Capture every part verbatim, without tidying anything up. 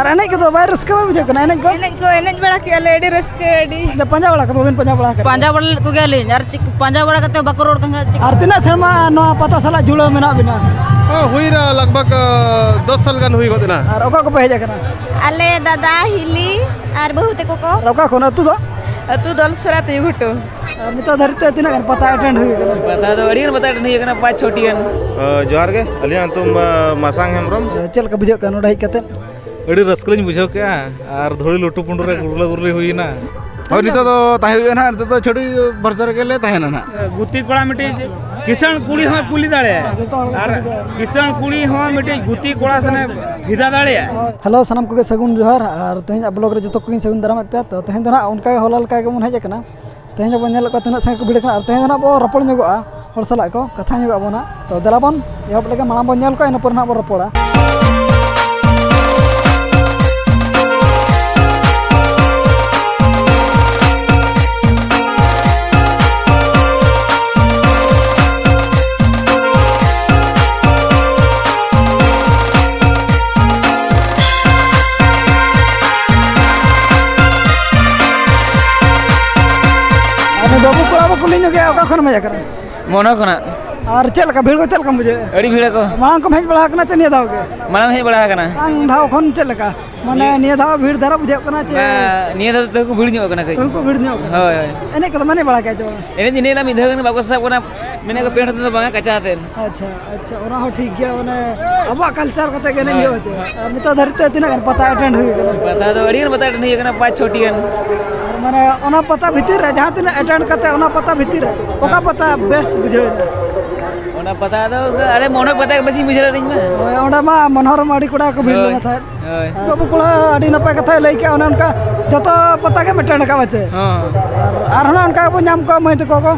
ᱟᱨ ᱮᱱᱮᱡ ᱠᱚᱫᱚ ᱵᱟᱭ ᱨᱟᱹᱥᱠᱟᱹ ᱵᱟᱭ ᱵᱩᱡᱷᱟᱹᱜ ᱠᱟᱱᱟ? ᱮᱱᱮᱡ ᱠᱚ? ᱮᱱᱮᱡ ᱠᱚ ᱮᱱᱮᱡ ᱵᱟᱲᱟ ᱠᱮᱜᱼᱟ ᱞᱮ, ᱟᱹᱰᱤ ᱨᱟᱹᱥᱠᱟᱹ, ᱟᱹᱰᱤ᱾ ᱟᱫᱚ ᱯᱟᱸᱡᱟ ᱵᱟᱲᱟ ᱠᱚᱫᱚ ᱵᱟᱵᱤᱱ ᱯᱟᱸᱡᱟ ᱵᱟᱲᱟ ᱠᱟᱫᱟ? ᱯᱟᱸᱡᱟ ᱵᱟᱲᱟ ᱞᱮᱫ ᱠᱚᱜᱮᱭᱟᱞᱤᱧ, ᱟᱨ ᱪᱮᱫ, ᱯᱟᱸᱡᱟ ᱵᱟᱲᱟ ᱠᱟᱛᱮ ᱵᱟᱠᱚ ᱨᱚᱲ ᱠᱟᱱ ᱠᱷᱟᱡ ᱪᱮᱫ? ᱟᱨ ᱛᱤᱱᱟᱹᱜ ᱥᱮᱨᱢᱟ ᱱᱚᱣᱟ ᱯᱟᱛᱟ ᱥᱟᱞᱟᱜ ᱡᱩᱲᱟᱹᱣ ᱢᱮᱱᱟᱜ ᱵᱤᱱᱟ? ᱦᱚᱸ, ᱦᱩᱭᱱᱟ ᱞᱟᱜᱽ ᱵᱷᱟᱜᱽ, ᱟ, ᱫᱚᱥ ᱥᱟᱞ ᱜᱟᱱ ᱦᱩᱭ ᱜᱚᱫ ᱮᱱᱟ᱾ ᱟᱨ ᱚᱠᱟ ᱠᱚᱯᱮ ᱦᱮᱡ ᱟᱠᱟᱱᱟ? ᱟᱞᱮ ᱫᱟᱫᱟ, ᱦᱤᱞᱤ ᱟᱨ ᱵᱟᱹᱦᱩ ᱛᱟᱠᱚ ᱠᱚ᱾ ᱟᱨ ᱚᱠᱟ ᱠᱷᱚᱱ? ᱟᱹᱛᱩ ᱫᱚ? ᱟᱹᱛᱩ ᱫᱚᱞᱥᱚᱨᱟ, ᱛᱩᱭᱩ ᱜᱷᱩᱴᱩ᱾ ᱟᱨ ᱱᱤᱛᱚᱜ ᱫᱷᱟᱹᱨᱤᱡ ᱛᱮ ᱛᱤᱱᱟᱹᱜ ᱜᱟᱱ ᱯᱟᱛᱟ ᱮᱴᱮᱱᱰ ᱦᱩᱭ ᱟᱠᱟᱱᱟ? ᱯᱟᱛᱟ ᱫᱚ ᱟᱹᱰᱤ ᱜᱟᱱ ᱯᱟᱛᱟ ᱮᱴᱮᱱᱰ ᱦᱩᱭ ᱟᱠᱟᱱᱟ, ᱯᱟᱸᱪ ᱪᱷᱚᱴᱤ ᱜᱟᱱ᱾ ᱟ, ᱡᱚᱦᱟᱨ ᱜᱮ, ᱟᱹᱞᱤᱧᱟᱜ ᱧᱩᱛᱩᱢ, ᱟ, ᱢᱟᱥᱟᱝ ᱦᱮᱢᱵᱨᱚᱢ᱾ ᱪᱮᱫ ᱞᱮᱠᱟ ᱵᱩᱡᱷᱟᱹᱜ ᱠᱟᱱᱟ ᱱᱚᱰᱮ ᱦᱮᱡ ᱠᱟᱛᱮᱫ? ᱟᱹᱰᱤ ᱨᱟᱹᱥᱠᱟᱹ ᱞᱤᱧ ᱵᱩᱡᱷᱟᱹᱣ ᱠᱮᱜᱼᱟ, ᱟᱨ ᱫᱷᱩᱲᱤ ᱞᱩᱴᱩ ᱯᱩᱸᱰᱩ ᱨᱮ ᱜᱩᱨᱞᱟᱹ ᱜᱩᱨᱞᱤ ᱦᱩᱭᱮᱱᱟ᱾ ᱦᱳᱭ, ᱱᱤᱛᱚᱜ ᱫᱚ ᱛᱟᱦᱮᱸ ᱦᱩᱭᱩᱜᱼᱟ ᱱᱟᱦᱟᱜ, ᱱᱤᱛᱚᱜ ᱫᱚ ᱪᱷᱟᱹᱰᱩᱭ ᱵᱷᱚᱨᱥᱟ ᱨᱮᱜᱮ ᱞᱮ ᱛᱟᱦᱮᱱᱟ ᱱᱟᱦᱟᱜ᱾ ᱜᱩᱛᱤ ᱠᱚᱲᱟ ᱢᱤᱫᱴᱤᱡ ᱠᱤᱥᱟᱹᱬ ᱠᱩᱲᱤ ᱦᱚᱸ ᱠᱩᱞᱤ ᱫᱟᱲᱮᱭᱟᱜᱼᱟ, ᱡᱚᱛᱚ ᱦᱚᱲ ᱠᱚ ᱟᱨ ᱠᱩᱞᱤ ᱫᱟᱲᱮᱭᱟᱜᱼᱟ᱾ ᱠᱤᱥᱟᱹᱬ ᱠᱩᱲᱤ ᱦᱚᱸ ᱢᱤᱫᱴᱤᱡ ᱜᱩᱛᱤ ᱠᱚᱲᱟ ᱥᱟᱞᱟᱜ ᱵᱷᱮᱫᱟ ᱫᱟᱲᱮᱭᱟᱜᱼᱟ᱾ ᱦᱮᱞᱳ, ᱥᱟᱱᱟᱢ ᱠᱚᱜᱮ ᱥᱟᱹᱜᱩᱱ ᱡᱚᱦᱟᱨ, ᱟᱨ ᱛᱮᱦᱮᱧᱟᱜ ᱵᱞᱚᱜ ᱨᱮ ᱡᱚᱛᱚ ᱠᱚᱜᱮᱧ ᱥᱟᱹᱜᱩᱱ ᱫᱟᱨᱟᱢᱮᱫ ᱯᱮᱭᱟ᱾ ᱛᱚ, ᱛᱮᱦᱮᱧ ᱫᱚ ᱱᱟᱦᱟᱜ ᱚᱱᱠᱟ ᱜᱮ ᱦᱚᱞᱟ ᱞᱮᱠᱟ ᱜᱮᱵᱚᱱ ᱦᱮᱡ ᱟᱠᱟᱱᱟ᱾ ᱛᱮᱦᱮᱧ ᱫᱚᱵᱚᱱ ᱧᱮᱞᱮᱫ ᱠᱚᱣᱟ ᱛᱤᱱᱟᱹᱜ ᱥᱟᱸᱜᱮ ᱠᱚ ᱵᱷᱤᱲ ᱠᱟᱱᱟ, ᱟᱨ ᱛᱮᱦᱮᱧ ᱫᱚ ᱱᱟᱦᱟᱜ ᱵᱚ ᱨᱚᱯᱚᱲ ᱧᱚᱜᱚᱜᱼᱟ ᱦᱚᱲ ᱥᱟᱞᱟᱜ ᱠᱚ, ᱠᱟᱛᱷᱟ ᱧᱚᱜᱚᱜ ᱟᱵᱚᱱ ᱱᱟᱦᱟᱜ᱾ ᱛᱚ, ᱫᱮᱞᱟ ᱵᱚᱱ ᱮᱦᱚᱵ ᱞᱮᱜᱮ, ᱢᱟᱲᱟᱝ ᱵᱚᱱ ᱧᱮᱞ ᱠᱚᱣᱟ, ᱤᱱᱟᱹ ᱯᱚᱨᱮ ᱱᱟᱦᱟᱜ ᱵᱚᱱ ᱨᱚᱯᱚᱲᱟ᱾ ᱟᱨ ᱵᱟᱹᱵᱩ ᱠᱚᱲᱟ ᱵᱚ ᱠᱩᱞᱤ ᱧᱚᱜᱮᱭᱟ, ᱚᱠᱟ ᱠᱷᱚᱱᱮᱢ ᱦᱮᱡ ᱟᱠᱟᱱᱟ? ᱢᱚᱱᱚ ᱠᱷᱚᱱᱟᱜ᱾ ᱟᱨ ᱪᱮᱫ ᱞᱮᱠᱟ ᱵᱷᱤᱲ ᱠᱚ ᱪᱮᱫ ᱞᱮᱠᱟᱢ ᱵᱩᱡᱷᱟᱹᱣᱮᱫᱼᱟ? ᱟᱹᱰᱤ ᱵᱷᱤᱲ ᱟᱠᱚ᱾ ᱢᱟᱲᱟᱝ ᱠᱚᱢ ᱦᱮᱡ ᱵᱟᱲᱟ ᱟᱠᱟᱱᱟ ᱪᱮ ᱱᱤᱭᱟᱹ ᱫᱷᱟᱣ ᱜᱮ? ᱢᱟᱲᱟᱝ ᱦᱮᱡ ᱵᱟᱲᱟ ᱟᱠᱟᱱᱟ᱾ ᱢᱟᱲᱟᱝ ᱫᱷᱟᱣ ᱠᱷᱚᱱ ᱪᱮᱫ ᱞᱮᱠᱟ? ᱢᱟᱱᱮ ᱱᱤᱭᱟᱹ ᱱᱤᱭᱟᱹ ᱫᱷᱟᱣ ᱵᱷᱤᱲ ᱫᱷᱟᱨᱟ ᱵᱩᱡᱷᱟᱹᱜ ᱠᱟᱱᱟ ᱪᱮ? ᱵᱟᱝ, ᱱᱤᱭᱟᱹ ᱫᱷᱟᱣ ᱫᱚ ᱠᱚ ᱵᱷᱤᱲ ᱧᱚᱜ ᱟᱠᱟᱱᱟ ᱠᱟᱹᱡ᱾ ᱛᱮᱦᱮᱧ ᱠᱚ ᱵᱷᱤᱲ ᱧᱚᱜ ᱟᱠᱟᱱᱟ᱾ ᱦᱳᱭ, ᱦᱳᱭ᱾ ᱮᱱᱮᱡ ᱠᱚᱫᱚ ᱢᱟᱱᱮ ᱵᱟᱲᱟ ᱠᱮᱫᱼᱟ ᱪᱮ ᱵᱟᱝ? ᱮᱱᱮᱡ ᱮᱱᱮᱡ ᱞᱟᱝ ᱢᱤᱫ ᱫᱷᱟᱣ ᱜᱟᱱ ᱵᱟᱠᱚ ᱥᱟᱵ ᱠᱟᱱᱟ, ᱢᱮᱱᱮᱫ ᱠᱚ ᱯᱮᱱᱴ ᱦᱚᱸ ᱵᱟᱝᱟ, ᱠᱟᱪᱟ ᱦᱟᱛᱮᱫ᱾ ᱟᱪᱪᱷᱟ, ᱟᱪᱪᱷᱟ, ᱚᱱᱟ ᱦᱚᱸ ᱴᱷᱤᱠ ᱜᱮᱭᱟ, ᱢᱟᱱᱮ ᱟᱵᱚᱣᱟᱜ ᱠᱟᱞᱪᱟᱨ ᱠᱟᱛᱮ ᱜᱮ ᱮᱱᱮᱡ ᱦᱳᱭ᱾ ᱦᱩᱭᱩᱜᱼᱟ ᱪᱮ? ᱟᱨ ᱱᱤᱛᱚᱜ ᱫᱷᱟᱹᱨᱤᱡ ᱛᱮ ᱛᱤᱱᱟᱹᱜ ᱜᱟᱱ ᱯᱟᱛᱟ ᱮᱴᱮᱱᱰ ᱦᱩᱭ ᱟᱠᱟᱱᱟ? ᱯᱟᱛᱟ ᱫᱚ ᱟᱹᱰᱤ ᱜᱟᱱ ᱯᱟᱛᱟ ᱮᱴᱮᱱᱰ ᱦᱩᱭ ᱟᱠᱟᱱᱟ, ᱯᱟᱸᱪ ᱪᱷᱚᱴᱤ ᱜᱟᱱ᱾ ᱟᱨ ᱢᱟᱱᱮ ᱚᱱᱟ ᱯᱟᱛᱟ ᱵᱷᱤᱛᱤᱨ ᱨᱮ, ᱡᱟᱦᱟᱸ ᱛᱤᱱᱟᱹᱜ ᱮᱴᱮᱱᱰ ᱠᱟᱛᱮ ᱚᱱᱟ ᱯᱟᱛᱟ ᱵᱷᱤᱛᱤᱨ ᱨᱮ ᱚᱠᱟ ᱯᱟᱛᱟ ᱵᱮᱥ ᱵᱩᱡᱷᱟᱹᱣ ᱮᱱᱟ? ᱚᱱᱟ ᱯᱟᱛᱟ ᱫᱚ ᱟᱞᱮ ᱢᱚᱱᱚᱠ ᱯᱟᱛᱟ ᱜᱮ ᱵᱮᱥᱤᱧ ᱵᱩᱡᱷᱟᱹᱣ ᱞᱮᱫᱟ ᱤᱧ ᱢᱟ᱾ ᱦᱳᱭ, ᱚᱸᱰᱮ ᱢᱟ ᱢᱚᱱᱳᱨᱚᱢ ᱟᱹᱰᱤ ᱠᱚᱲᱟ ᱠᱚ ᱵᱷᱤᱲ ᱦᱳᱭ᱾ ᱞᱮᱱᱟ ᱛᱟᱦᱮᱸᱫ᱾ ᱦᱳᱭ᱾ ᱵᱟᱹᱵᱩ ᱠᱚᱲᱟ ᱟᱹᱰᱤ ᱱᱟᱯᱟᱭ ᱠᱟᱛᱷᱟᱭ ᱞᱟᱹᱭ ᱠᱮᱜᱼᱟ, ᱚᱱᱮ ᱚᱱᱠᱟ ᱡᱚᱛᱚ ᱯᱟᱛᱟ ᱜᱮ ᱢᱤᱫᱴᱮᱱ ᱨᱟᱠᱟᱵ ᱟᱪᱮ? ᱦᱚᱸ᱾ ᱟᱨ, ᱟᱨᱦᱚᱸ ᱚᱱᱠᱟ ᱵᱚ ᱧᱟᱢ ᱠᱚᱣᱟ ᱢᱟᱹᱭ ᱛᱟᱠᱚ ᱠᱚ᱾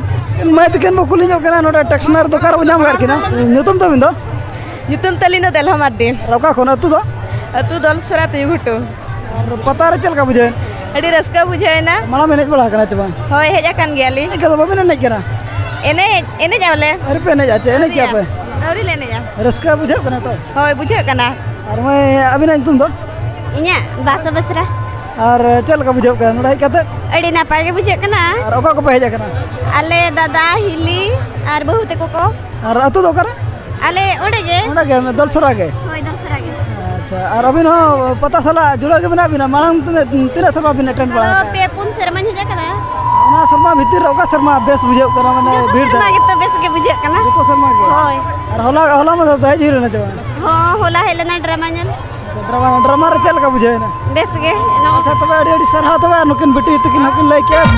ᱢᱟᱹᱭ ᱛᱟᱹᱠᱤᱱ ᱵᱚ ᱠᱩᱞᱤ ᱧᱚᱜ ᱠᱤᱱᱟ, ᱱᱚᱰᱮ ᱴᱮᱠᱥᱱᱟᱨ ᱫᱚᱠᱟᱱ ᱨᱮᱵᱚ ᱧᱟᱢ ᱟᱠᱟᱫ ᱠᱤᱱᱟ᱾ ᱧᱩᱛᱩᱢ ᱛᱟᱹᱵᱤᱱ ᱫᱚ? ᱧᱩᱛᱩᱢ ᱛᱟᱹᱞᱤᱧ ᱫᱚ ᱫᱮᱞᱦᱟ ᱢᱟᱨᱰᱤ᱾ ᱟᱨ ᱚᱠᱟ ᱠᱷᱚᱱ, ᱟᱹᱛᱩ ᱫᱚ? ᱟᱹᱛᱩ ᱫᱚᱞᱥᱚᱨᱟ, ᱛᱩᱭᱩ ᱜᱷᱩᱴᱩ᱾ ᱟᱨ ᱯᱟᱛᱟ ᱨᱮ ᱪᱮᱫ ᱞᱮᱠᱟ ᱵᱩᱡᱷᱟᱹᱣ ᱮᱱ? ᱟᱹᱰᱤ ᱨᱟᱹᱥᱠᱟᱹ ᱵᱩᱡᱷᱟᱹᱣ ᱮᱱᱟ᱾ ᱢᱟᱲᱟᱝ ᱵᱮᱱ ᱦᱮᱡ ᱵᱟᱲᱟ ᱟᱠᱟᱱᱟ ᱪᱮ ᱵᱟᱝ? ᱦᱳᱭ, ᱦᱮᱡ ᱟᱠᱟᱱ ᱜᱮᱭᱟᱞᱤᱧ᱾ ᱮᱱᱮᱡ ᱠᱚᱫᱚ ᱵᱟᱵᱤᱱ ᱮᱱᱮᱡ ᱠᱟᱱᱟ? ᱮᱱᱮᱡ, ᱮᱱᱮᱡ ᱟᱞᱮ᱾ ᱟᱹᱣᱨᱤ ᱯᱮ ᱮᱱᱮᱡᱼᱟ ᱪᱮ? ᱮᱱᱮᱡ ᱟᱹᱣᱨᱤ, ᱜᱮᱭᱟ ᱯᱮ? ᱟᱹᱣᱨᱤ ᱞᱮ ᱮᱱᱮᱡᱼᱟ᱾ ᱨᱟᱹᱥᱠᱟᱹ ᱵᱩᱡᱷᱟᱹᱜ ᱠᱟᱱᱟ ᱛᱚ? ᱦᱳᱭ, ᱵᱩᱡᱷᱟᱹᱜ ᱠᱟᱱᱟ᱾ ᱟᱨ ᱢᱟᱹᱭ, ᱟᱹᱵᱤᱱᱟᱜ ᱧᱩᱛᱩᱢ ᱫᱚ? ᱤᱧᱟᱹᱜ ᱵᱟᱥᱟ ᱵᱮᱥᱨᱟ᱾ ᱟᱨ ᱪᱮᱫ ᱞᱮᱠᱟ ᱵᱩᱡᱷᱟᱹᱜ ᱠᱟᱱᱟ ᱱᱚᱰᱮ ᱦᱮᱡ ᱠᱟᱛᱮ? ᱟᱹᱰᱤ ᱱᱟᱯᱟᱭ ᱜᱮ ᱵᱩᱡᱷᱟᱹᱜ ᱠᱟᱱᱟ᱾ ᱟᱨ ᱚᱠᱟ ᱠᱚᱯᱮ ᱦᱮᱡ ᱟᱠᱟᱱᱟ? ᱟᱞᱮ ᱫᱟᱫᱟ, ᱦᱤᱞᱤ ᱟᱨ ᱵᱟᱹᱦᱩ ᱛᱟᱠᱚ ᱠᱚ᱾ ᱟᱨ ᱟᱹᱛᱩ ᱫᱚ ᱚᱠᱟᱨᱮ? ᱟᱞᱮ ᱚᱸᱰᱮ ᱜᱮ᱾ ᱚᱸᱰᱮ ᱜᱮ, ᱫᱚᱞᱥᱚᱨᱟ ᱜᱮ? ᱦᱳᱭ, ᱫᱚᱞᱥᱚᱨᱟ ᱜᱮ᱾ ᱟᱪᱪᱷᱟ, ᱟᱨ ᱟᱹᱵᱤᱱ ᱦᱚᱸ ᱯᱟᱛᱟ ᱥᱟᱞᱟᱜ ᱡᱩᱲᱟᱹᱣ ᱜᱮ ᱢᱮᱱᱟᱜ ᱵᱤᱱᱟ? ᱢᱟᱲᱟᱝ ᱛᱤᱱᱟᱹᱜ, ᱛᱤᱱᱟᱹᱜ ᱥᱮᱨᱢᱟ ᱵᱤᱱ ᱮᱴᱮᱱᱰ ᱵᱟᱲᱟ ᱟᱫᱚ ᱟᱠᱟᱫᱼᱟ? ᱯᱮ ᱯᱩᱱ ᱥᱮᱨᱢᱟᱧ ᱦᱮᱡ ᱟᱠᱟᱱᱟ᱾ ᱚᱱᱟ ᱥᱮᱨᱢᱟ ᱵᱷᱤᱛᱤᱨ ᱨᱮ ᱚᱠᱟ ᱥᱮᱨᱢᱟ ᱵᱮᱥ ᱵᱩᱡᱷᱟᱹᱜ ᱠᱟᱱᱟ, ᱢᱟᱱᱮ ᱡᱚᱛᱚ ᱵᱷᱤᱲ ᱫᱚ? ᱥᱮᱨᱢᱟ ᱜᱮᱛᱚ ᱵᱮᱥ ᱜᱮ ᱵᱩᱡᱷᱟᱹᱜ ᱠᱟᱱᱟ᱾ ᱡᱚᱛᱚ ᱥᱮᱨᱢᱟ ᱜᱮ? ᱦᱳᱭ᱾ ᱟᱨ ᱦᱚᱞᱟ, ᱦᱚᱞᱟ ᱢᱟᱫᱷᱮᱨ ᱫᱚ ᱦᱮᱡ ᱦᱩᱭ ᱞᱮᱱᱟ ᱪᱮ ᱵᱟᱝ? ᱦᱚᱸ, ᱦᱚᱞᱟ ᱦᱮᱡ ᱞᱮᱱᱟ ᱰᱨᱟᱢᱟ ᱧᱮᱞ᱾ ᱰᱨᱟᱢᱟ, ᱰᱨᱟᱢᱟ ᱨᱮ ᱪᱮᱫ ᱞᱮᱠᱟ ᱵᱩᱡᱷᱟᱹᱣ ᱮᱱᱟ? ᱵᱮᱥ ᱜᱮ᱾ ᱟᱪᱪᱷᱟ, ᱛᱚᱵᱮ ᱟᱹᱰᱤ ᱟᱹᱰᱤ ᱥᱟᱨᱦᱟᱣ᱾ ᱛᱚᱵᱮ ᱟᱨ ᱱᱩᱠᱤᱱ ᱵᱤᱴᱤ ᱛᱟᱹᱠᱤᱱ ᱦᱚᱸᱠᱤᱱ ᱞᱟᱹᱭ ᱠᱮᱫ᱾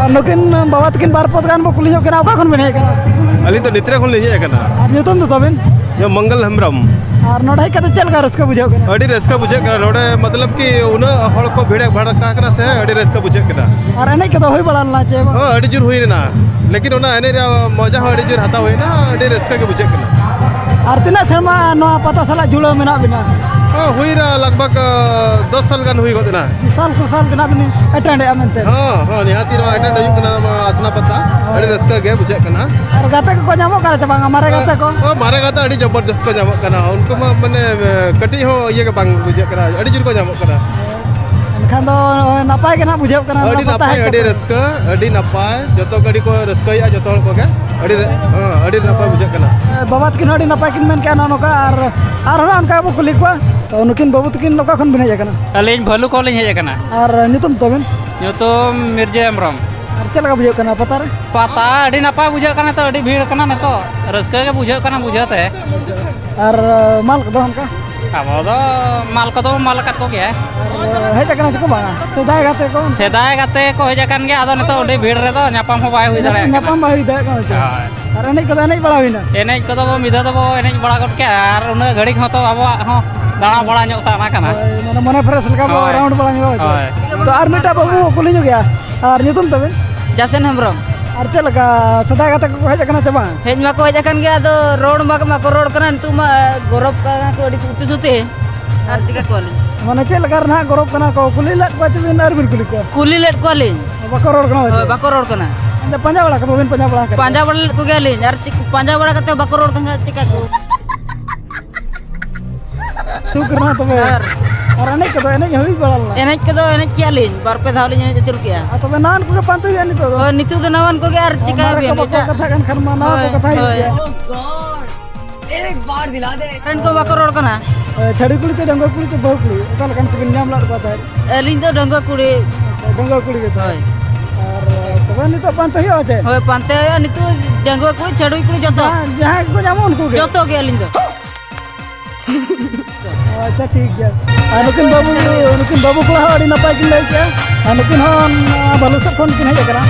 ᱟᱨ ᱱᱩᱠᱤᱱ ᱵᱟᱵᱟ ᱛᱟᱹᱠᱤᱱ ᱵᱟᱨ ᱯᱚᱫ ᱜᱟᱱ ᱵᱚ ᱠᱩᱞᱤ ᱧᱚᱜ ᱠᱤᱱᱟ, ᱚᱠᱟ ᱠᱷᱚᱱ ᱵᱤᱱ ᱦᱮᱡ ᱟᱠᱟᱱᱟ? ᱟᱹᱞᱤᱧ ᱫᱚ ᱱᱤᱛᱨᱟ ᱠᱷᱚᱱ ᱞᱤᱧ ᱦᱮᱡ ᱟᱠᱟᱱᱟ᱾ ᱟᱨ ᱧᱩᱛᱩᱢ ᱫᱚ ᱛᱟᱵᱤᱱ? ᱤᱧᱟᱹᱜ ᱢᱚᱝᱜᱚᱞ ᱦᱮᱢᱵᱨᱚᱢ᱾ ᱟᱨ ᱱᱚᱰᱮ ᱦᱮᱡ ᱠᱟᱛᱮ ᱪᱮᱫ ᱞᱮᱠᱟ ᱨᱟᱹᱥᱠᱟᱹ ᱵᱩᱡᱷᱟᱹᱜ ᱠᱟᱱᱟ? ᱟᱹᱰᱤ ᱨᱟᱹᱥᱠᱟᱹ ᱵᱩᱡᱷᱟᱹᱜ ᱠᱟᱱᱟ᱾ ᱱᱚᱰᱮ ᱢᱚᱛᱞᱚᱵ ᱠᱤ ᱩᱱᱟᱹᱜ ᱦᱚᱲ ᱠᱚ ᱵᱷᱤᱲ ᱵᱷᱟᱲᱠᱟ ᱠᱟᱱᱟ ᱥᱮ, ᱟᱹᱰᱤ ᱨᱟᱹᱥᱠᱟᱹ ᱵᱩᱡᱷᱟᱹᱜ ᱠᱟᱱᱟ᱾ ᱟᱨ ᱮᱱᱮᱡ ᱠᱚᱫᱚ ᱦᱩᱭ ᱵᱟᱲᱟ ᱞᱮᱱᱟ ᱪᱮ ᱵᱟᱝ? ᱦᱚᱸ, ᱟᱹᱰᱤ ᱡᱳᱨ ᱦᱩᱭ ᱞᱮᱱᱟ, ᱞᱮᱠᱤᱱ ᱚᱱᱟ ᱮᱱᱮᱡ ᱨᱮᱭᱟᱜ ᱢᱚᱡᱟ ᱦᱚᱸ ᱟᱹᱰᱤ ᱡᱳᱨ ᱦᱟᱛᱟᱣ ᱦᱩᱭᱱᱟ, ᱟᱹᱰᱤ ᱨᱟᱹᱥᱠᱟᱹ ᱜᱮ ᱵᱩᱡᱷᱟᱹᱜ ᱠᱟᱱᱟ᱾ ᱟᱨ ᱛᱤᱱᱟᱹᱜ ᱥᱮᱨᱢᱟ ᱱᱚᱣᱟ ᱯᱟᱛᱟ ᱥᱟᱞᱟᱜ ᱡᱩᱲᱟᱹᱣ ᱢᱮᱱᱟᱜ ᱵᱤᱱᱟ? ᱦᱚᱸ, ᱦᱩᱭᱱᱟ ᱞᱟᱜᱽ ᱵᱷᱟᱜᱽ, ᱟᱸ, ᱫᱚᱥ ᱥᱟᱞ ᱜᱟᱱ ᱦᱩᱭ ᱜᱚᱫ ᱮᱱᱟ᱾ ᱢᱤᱫ ᱥᱟᱞ ᱠᱚ ᱥᱟᱞ ᱜᱮ ᱱᱟᱜ ᱵᱤᱱ ᱮᱴᱮᱱᱰ ᱮᱜᱼᱟ ᱢᱮᱱᱛᱮ? ᱦᱚᱸ, ᱦᱚᱸ, ᱱᱤᱦᱟᱹᱛᱤ ᱱᱚᱣᱟ ᱮᱴᱮᱱᱰ ᱦᱩᱭᱩᱜ ᱠᱟᱱᱟ, ᱱᱚᱣᱟ ᱟᱥᱱᱟ ᱯᱟᱛᱟ᱾ ᱦᱳᱭ᱾ ᱟᱹᱰᱤ ᱨᱟᱹᱥᱠᱟᱹ ᱜᱮ ᱵᱩᱡᱷᱟᱹᱜ ᱠᱟᱱᱟ᱾ ᱟᱨ ᱜᱟᱛᱮ ᱠᱚᱠᱚ ᱧᱟᱢᱚᱜ ᱠᱟᱱᱟ ᱥᱮ ᱵᱟᱝᱟ, ᱢᱟᱨᱮ ᱜᱟᱛᱮ ᱠᱚ? ᱦᱚᱸ, ᱢᱟᱨᱮ ᱜᱟᱛᱮ ᱟᱹᱰᱤ ᱡᱚᱵᱚᱨᱡᱚᱥᱛ ᱠᱚ ᱧᱟᱢᱚᱜ ᱠᱟᱱᱟ᱾ ᱩᱱᱠᱩ ᱢᱟ ᱢᱟᱱᱮ, ᱠᱟᱹᱴᱤᱡ ᱦᱚᱸ ᱤᱭᱟᱹ ᱜᱮ ᱵᱟᱝ ᱵᱩᱡᱷᱟᱹᱜ ᱠᱟᱱᱟ, ᱟᱹᱰᱤ ᱡᱳᱨ ᱠᱚ ᱧᱟᱢᱚᱜ ᱠᱟᱱᱟ᱾ ᱮᱱᱠᱷᱟᱱ ᱫᱚ ᱱᱟᱯᱟᱭ ᱜᱮ ᱱᱟᱜ ᱵᱩᱡᱷᱟᱹᱜ ᱠᱟᱱᱟ ᱟᱹᱰᱤ ᱱᱚᱣᱟ ᱯᱟᱛᱟ ᱱᱟᱯᱟᱭ, ᱦᱮᱡ ᱟᱹᱰᱤ ᱠᱟᱛᱮ᱾ ᱨᱟᱹᱥᱠᱟᱹ, ᱟᱹᱰᱤ ᱱᱟᱯᱟᱭ᱾ ᱡᱚᱛᱚ ᱜᱟᱹᱰᱤ ᱠᱚ ᱨᱟᱹᱥᱠᱟᱹᱭᱮᱫᱼᱟ, ᱡᱚᱛᱚ ᱦᱚᱲ ᱠᱚᱜᱮ᱾ ᱟᱹᱰᱤ ᱨᱟᱹ-, ᱦᱮᱸ, ᱟᱹᱰᱤ ᱱᱟᱯᱟᱭ ᱵᱩᱡᱷᱟᱹᱜ ᱠᱟᱱᱟ᱾ ᱵᱟᱵᱟ ᱛᱟᱹᱠᱤᱱ ᱦᱚᱸ ᱟᱹᱰᱤ ᱱᱟᱯᱟᱭ ᱠᱤᱱ ᱢᱮᱱ ᱠᱮᱜᱼᱟ ᱱᱚᱜᱼᱚ ᱱᱚᱝᱠᱟ, ᱟᱨ ᱟᱨᱦᱚᱸ ᱚᱱᱠᱟ ᱵᱚ ᱠᱩᱞᱤ ᱠᱚᱣᱟ᱾ ᱛᱚ, ᱱᱩᱠᱤᱱ ᱵᱟᱹᱵᱩ ᱛᱟᱹᱠᱤᱱ ᱚᱠᱟ ᱠᱷᱚᱱ ᱵᱤᱱ ᱦᱮᱡ ᱟᱠᱟᱱᱟ? ᱟᱹᱞᱤᱧ ᱵᱷᱟᱹᱞᱩ ᱠᱷᱚᱱ ᱞᱤᱧ ᱦᱮᱡ ᱟᱠᱟᱱᱟ᱾ ᱟᱨ ᱧᱩᱛᱩᱢ ᱛᱟᱵᱤᱱ? ᱧᱩᱛᱩᱢ ᱢᱤᱨᱡᱟᱹ ᱦᱮᱢᱵᱨᱚᱢ᱾ ᱟᱨ ᱪᱮᱫ ᱞᱮᱠᱟ ᱵᱩᱡᱷᱟᱹᱜ ᱠᱟᱱᱟ ᱯᱟᱛᱟ ᱨᱮ? ᱯᱟᱛᱟ ᱟᱹᱰᱤ ᱱᱟᱯᱟᱭ ᱵᱩᱡᱷᱟᱹᱜ ᱠᱟᱱᱟ, ᱱᱤᱛᱚᱜ ᱟᱹᱰᱤ ᱵᱷᱤᱲ ᱠᱟᱱᱟ, ᱱᱤᱛᱚᱜ ᱨᱟᱹᱥᱠᱟᱹ ᱜᱮ ᱵᱩᱡᱷᱟᱹᱜ ᱠᱟᱱᱟ ᱵᱩᱡᱷᱟᱹᱣ ᱛᱮ᱾ ᱟᱨ ᱢᱟᱞ ᱠᱚᱫᱚ ᱚᱱᱠᱟ? ᱟᱵᱚ ᱫᱚ ᱢᱟᱞ ᱠᱚᱫᱚ ᱢᱟᱞ ᱟᱠᱟᱫ ᱠᱚᱜᱮᱭᱟ᱾ ᱟᱨ ᱦᱮᱡ ᱟᱠᱟᱱᱟ ᱥᱮᱠᱚ ᱵᱟᱝᱟ? ᱥᱮᱫᱟᱭ ᱜᱟᱛᱮ ᱠᱚ? ᱥᱮᱫᱟᱭ ᱜᱟᱛᱮ ᱠᱚ ᱦᱮᱡ ᱟᱠᱟᱱ ᱜᱮᱭᱟ, ᱟᱫᱚ ᱱᱤᱛᱚᱜ ᱟᱹᱰᱤ ᱵᱷᱤᱲ ᱨᱮᱫᱚ ᱧᱟᱯᱟᱢ ᱦᱚᱸ ᱵᱟᱭ ᱦᱩᱭ ᱫᱟᱲᱮᱭᱟᱜ ᱠᱟᱱᱟ᱾ ᱧᱟᱯᱟᱢ ᱵᱟᱭ ᱦᱩᱭ ᱫᱟᱲᱮᱭᱟᱜ ᱠᱟᱱᱟ ᱪᱮ? ᱦᱳᱭ᱾ ᱟᱨ ᱮᱱᱮᱡ ᱠᱚᱫᱚ ᱮᱱᱮᱡ ᱵᱟᱲᱟ ᱦᱩᱭᱱᱟ? ᱮᱱᱮᱡ ᱠᱚᱫᱚ ᱵᱚ ᱢᱤᱫ ᱫᱷᱟᱣ ᱫᱚᱵᱚ ᱮᱱᱮᱡ ᱵᱟᱲᱟ ᱜᱚᱫ ᱠᱮᱜᱼᱟ, ᱟᱨ ᱩᱱᱟᱹᱜ ᱜᱷᱟᱹᱲᱤᱡ ᱦᱚᱸᱛᱚ ᱟᱵᱚᱣᱟᱜ ᱦᱚᱸ ᱫᱟᱬᱟ ᱵᱟᱲᱟ ᱧᱚᱜ ᱥᱟᱱᱟ ᱠᱟᱱᱟ᱾ ᱦᱳᱭ, ᱢᱟᱱᱮ ᱢᱚᱱᱮ ᱯᱷᱨᱮᱥ ᱞᱮᱠᱟ ᱵᱚ ᱦᱳᱭ᱾ ᱨᱟᱣᱩᱱᱰ ᱵᱟᱲᱟ ᱧᱚᱜᱼᱟ ᱪᱮ? ᱦᱳᱭ᱾ ᱛᱚ, ᱟᱨ ᱢᱤᱫᱴᱟᱝ ᱵᱟᱹᱵᱩ ᱠᱩᱞᱤ ᱧᱚᱜᱮᱭᱟ, ᱟᱨ ᱧᱩᱛᱩᱢ ᱛᱟᱵᱮᱱ? ᱡᱟᱥᱮᱱ ᱦᱮᱢᱵᱨᱚᱢ᱾ ᱟᱨ ᱪᱮᱫ ᱞᱮᱠᱟ, ᱥᱮᱫᱟᱭ ᱜᱟᱛᱮ ᱠᱚᱠᱚ ᱦᱮᱡ ᱟᱠᱟᱱᱟ ᱪᱮ ᱵᱟᱝ? ᱦᱮᱡ ᱢᱟᱠᱚ ᱦᱮᱡ ᱟᱠᱟᱱ ᱜᱮᱭᱟ, ᱟᱫᱚ ᱨᱚᱲ ᱢᱟ ᱵᱟᱠᱚ ᱨᱚᱲ ᱠᱟᱱᱟ, ᱱᱤᱛᱚᱜ ᱢᱟ ᱜᱚᱨᱚᱵ ᱠᱟᱱᱟ ᱠᱚ ᱟᱹᱰᱤ ᱩᱛᱤ ᱥᱩᱛᱤ᱾ ᱟᱨ ᱪᱤᱠᱟ ᱠᱚᱣᱟᱞᱤᱧ? ᱢᱟᱱᱮ ᱪᱮᱫ ᱞᱮᱠᱟ ᱨᱮ ᱱᱟᱦᱟᱜ ᱜᱚᱨᱚᱵ ᱠᱟᱱᱟ ᱠᱚ, ᱠᱩᱞᱤ ᱞᱮᱫ ᱠᱚᱣᱟ ᱪᱮ ᱵᱤᱱ ᱟᱨ ᱵᱤᱱ ᱠᱩᱞᱤ ᱠᱚᱣᱟ? ᱠᱩᱞᱤ ᱞᱮᱫ ᱠᱚᱣᱟᱞᱤᱧ᱾ ᱵᱟᱠᱚ ᱨᱚᱲ ᱠᱟᱱᱟ ᱦᱳᱭ, ᱪᱮ? ᱵᱟᱠᱚ ᱨᱚᱲ ᱠᱟᱱᱟ᱾ ᱟᱫᱚ ᱯᱟᱸᱡᱟ ᱵᱟᱲᱟ ᱠᱚᱫᱚ ᱵᱟᱵᱤᱱ ᱯᱟᱸᱡᱟ ᱵᱟᱲᱟ ᱠᱟᱫᱟ? ᱯᱟᱸᱡᱟ ᱵᱟᱲᱟ ᱞᱮᱫ ᱠᱚᱜᱮᱭᱟᱞᱤᱧ, ᱟᱨ ᱪᱮᱫ ᱯᱟᱸᱡᱟ ᱵᱟᱲᱟ ᱠᱟᱛᱮ ᱵᱟᱠᱚ ᱨᱚᱲ ᱠᱟᱱ ᱠᱷᱟᱱ ᱪᱤᱠᱟ ᱠᱚ? ᱫᱩᱠ ᱨᱮᱱᱟᱜ ᱛᱚᱵᱮ᱾ ᱟᱨ ᱟᱨ ᱮᱱᱮᱡ ᱠᱚᱫᱚ ᱮᱱᱮᱡ ᱦᱩᱭ ᱵᱟᱲᱟ ᱞᱮᱱᱟ? ᱮᱱᱮᱡ ᱠᱚᱫᱚ ᱮᱱᱮᱡ ᱠᱮᱜᱼᱟ ᱞᱤᱧ, ᱵᱟᱨ ᱯᱮ ᱫᱷᱟᱣ ᱞᱤᱧ ᱮᱱᱮᱡ ᱟᱹᱪᱩᱨ ᱠᱮᱜᱼᱟ᱾ ᱟᱨ ᱛᱚᱵᱮ ᱱᱟᱣᱟᱱ ᱠᱚᱜᱮ ᱯᱟᱱᱛᱮ ᱦᱩᱭᱩᱜᱼᱟ ᱱᱤᱛᱚᱜ ᱫᱚ? ᱦᱳᱭ, ᱱᱤᱛᱚᱜ ᱫᱚ ᱱᱟᱣᱟᱱ ᱠᱚᱜᱮ, ᱟᱨ ᱪᱤᱠᱟᱹᱭ ᱢᱟᱨᱮ ᱵᱤᱱ ᱠᱚ ᱵᱟᱠᱚ ᱮᱴᱟᱜ? ᱠᱟᱛᱷᱟᱜ ᱠᱟᱱ ᱠᱷᱟᱱ ᱢᱟ ᱱᱟᱣᱟ ᱠᱚ ᱦᱳᱭ, ᱠᱟᱛᱷᱟ ᱦᱩᱭᱩᱜ ᱦᱳᱭ᱾ ᱜᱮᱭᱟ᱾ ᱨᱮᱱ ᱠᱚ ᱵᱟᱠᱚ ᱨᱚᱲ ᱠᱟᱱᱟ᱾ ᱮ, ᱪᱷᱟᱹᱲᱤ ᱠᱩᱲᱤ ᱛᱮ ᱰᱟᱺᱜᱩᱣᱟᱹ ᱠᱩᱲᱤ ᱛᱮ ᱵᱟᱹᱦᱩ ᱠᱩᱲᱤ, ᱚᱠᱟ ᱞᱮᱠᱟᱱ ᱠᱚᱵᱤᱱ ᱧᱟᱢ ᱞᱮᱫ ᱠᱚᱣᱟ ᱛᱟᱦᱮᱸᱫ? ᱟᱹᱞᱤᱧ ᱫᱚ ᱰᱟᱺᱜᱩᱣᱟᱹ ᱠᱩᱲᱤ᱾ ᱟᱪᱪᱷᱟ, ᱰᱟᱺᱜᱩᱣᱟᱹ ᱠᱩᱲᱤ ᱜᱮ ᱛᱚ? ᱦᱳᱭ᱾ ᱟᱨ ᱛᱚᱵᱮ ᱱᱤᱛᱚᱜ ᱯᱟᱱᱛᱮ ᱦᱩᱭᱩᱜᱼᱟ ᱪᱮ? ᱦᱳᱭ, ᱯᱟᱱᱛᱮ ᱦᱩᱭᱩᱜᱼᱟ ᱱᱤᱛᱚᱜ᱾ ᱰᱟᱺᱜᱩᱣᱟᱹ ᱠᱩᱲᱤ, ᱪᱷᱟᱹᱲᱩᱭ ᱠᱩᱲᱤ ᱡᱚᱛᱚ᱾ ᱡᱟᱦᱟᱸ, ᱡᱟᱦᱟᱸᱭ ᱜᱮᱠᱚ ᱧᱟᱢᱚᱜ ᱩᱱᱠᱩ ᱜᱮ? ᱡᱚᱛᱚ ᱜᱮ ᱟᱹᱞᱤᱧ ᱫᱚ᱾ ᱟᱪᱪᱷᱟ, ᱴᱷᱤᱠ ᱜᱮᱭᱟ᱾ ᱟᱨ ᱱᱩᱠᱤᱱ ᱵᱟᱹᱵᱩ, ᱱᱩᱠᱤᱱ ᱵᱟᱹᱵᱩ ᱠᱚᱲᱟ ᱦᱚᱸ ᱟᱹᱰᱤ ᱱᱟᱯᱟᱭ ᱠᱤᱱ ᱞᱟᱹᱭ ᱠᱮᱜᱼᱟ᱾ ᱟᱨ ᱱᱩᱠᱤᱱ ᱦᱚᱸ, ᱱᱚᱣᱟ ᱵᱟᱹᱞᱩ ᱥᱮᱫ ᱠᱷᱚᱱ ᱠᱤᱱ ᱦᱮᱡ ᱟᱠᱟᱱᱟ᱾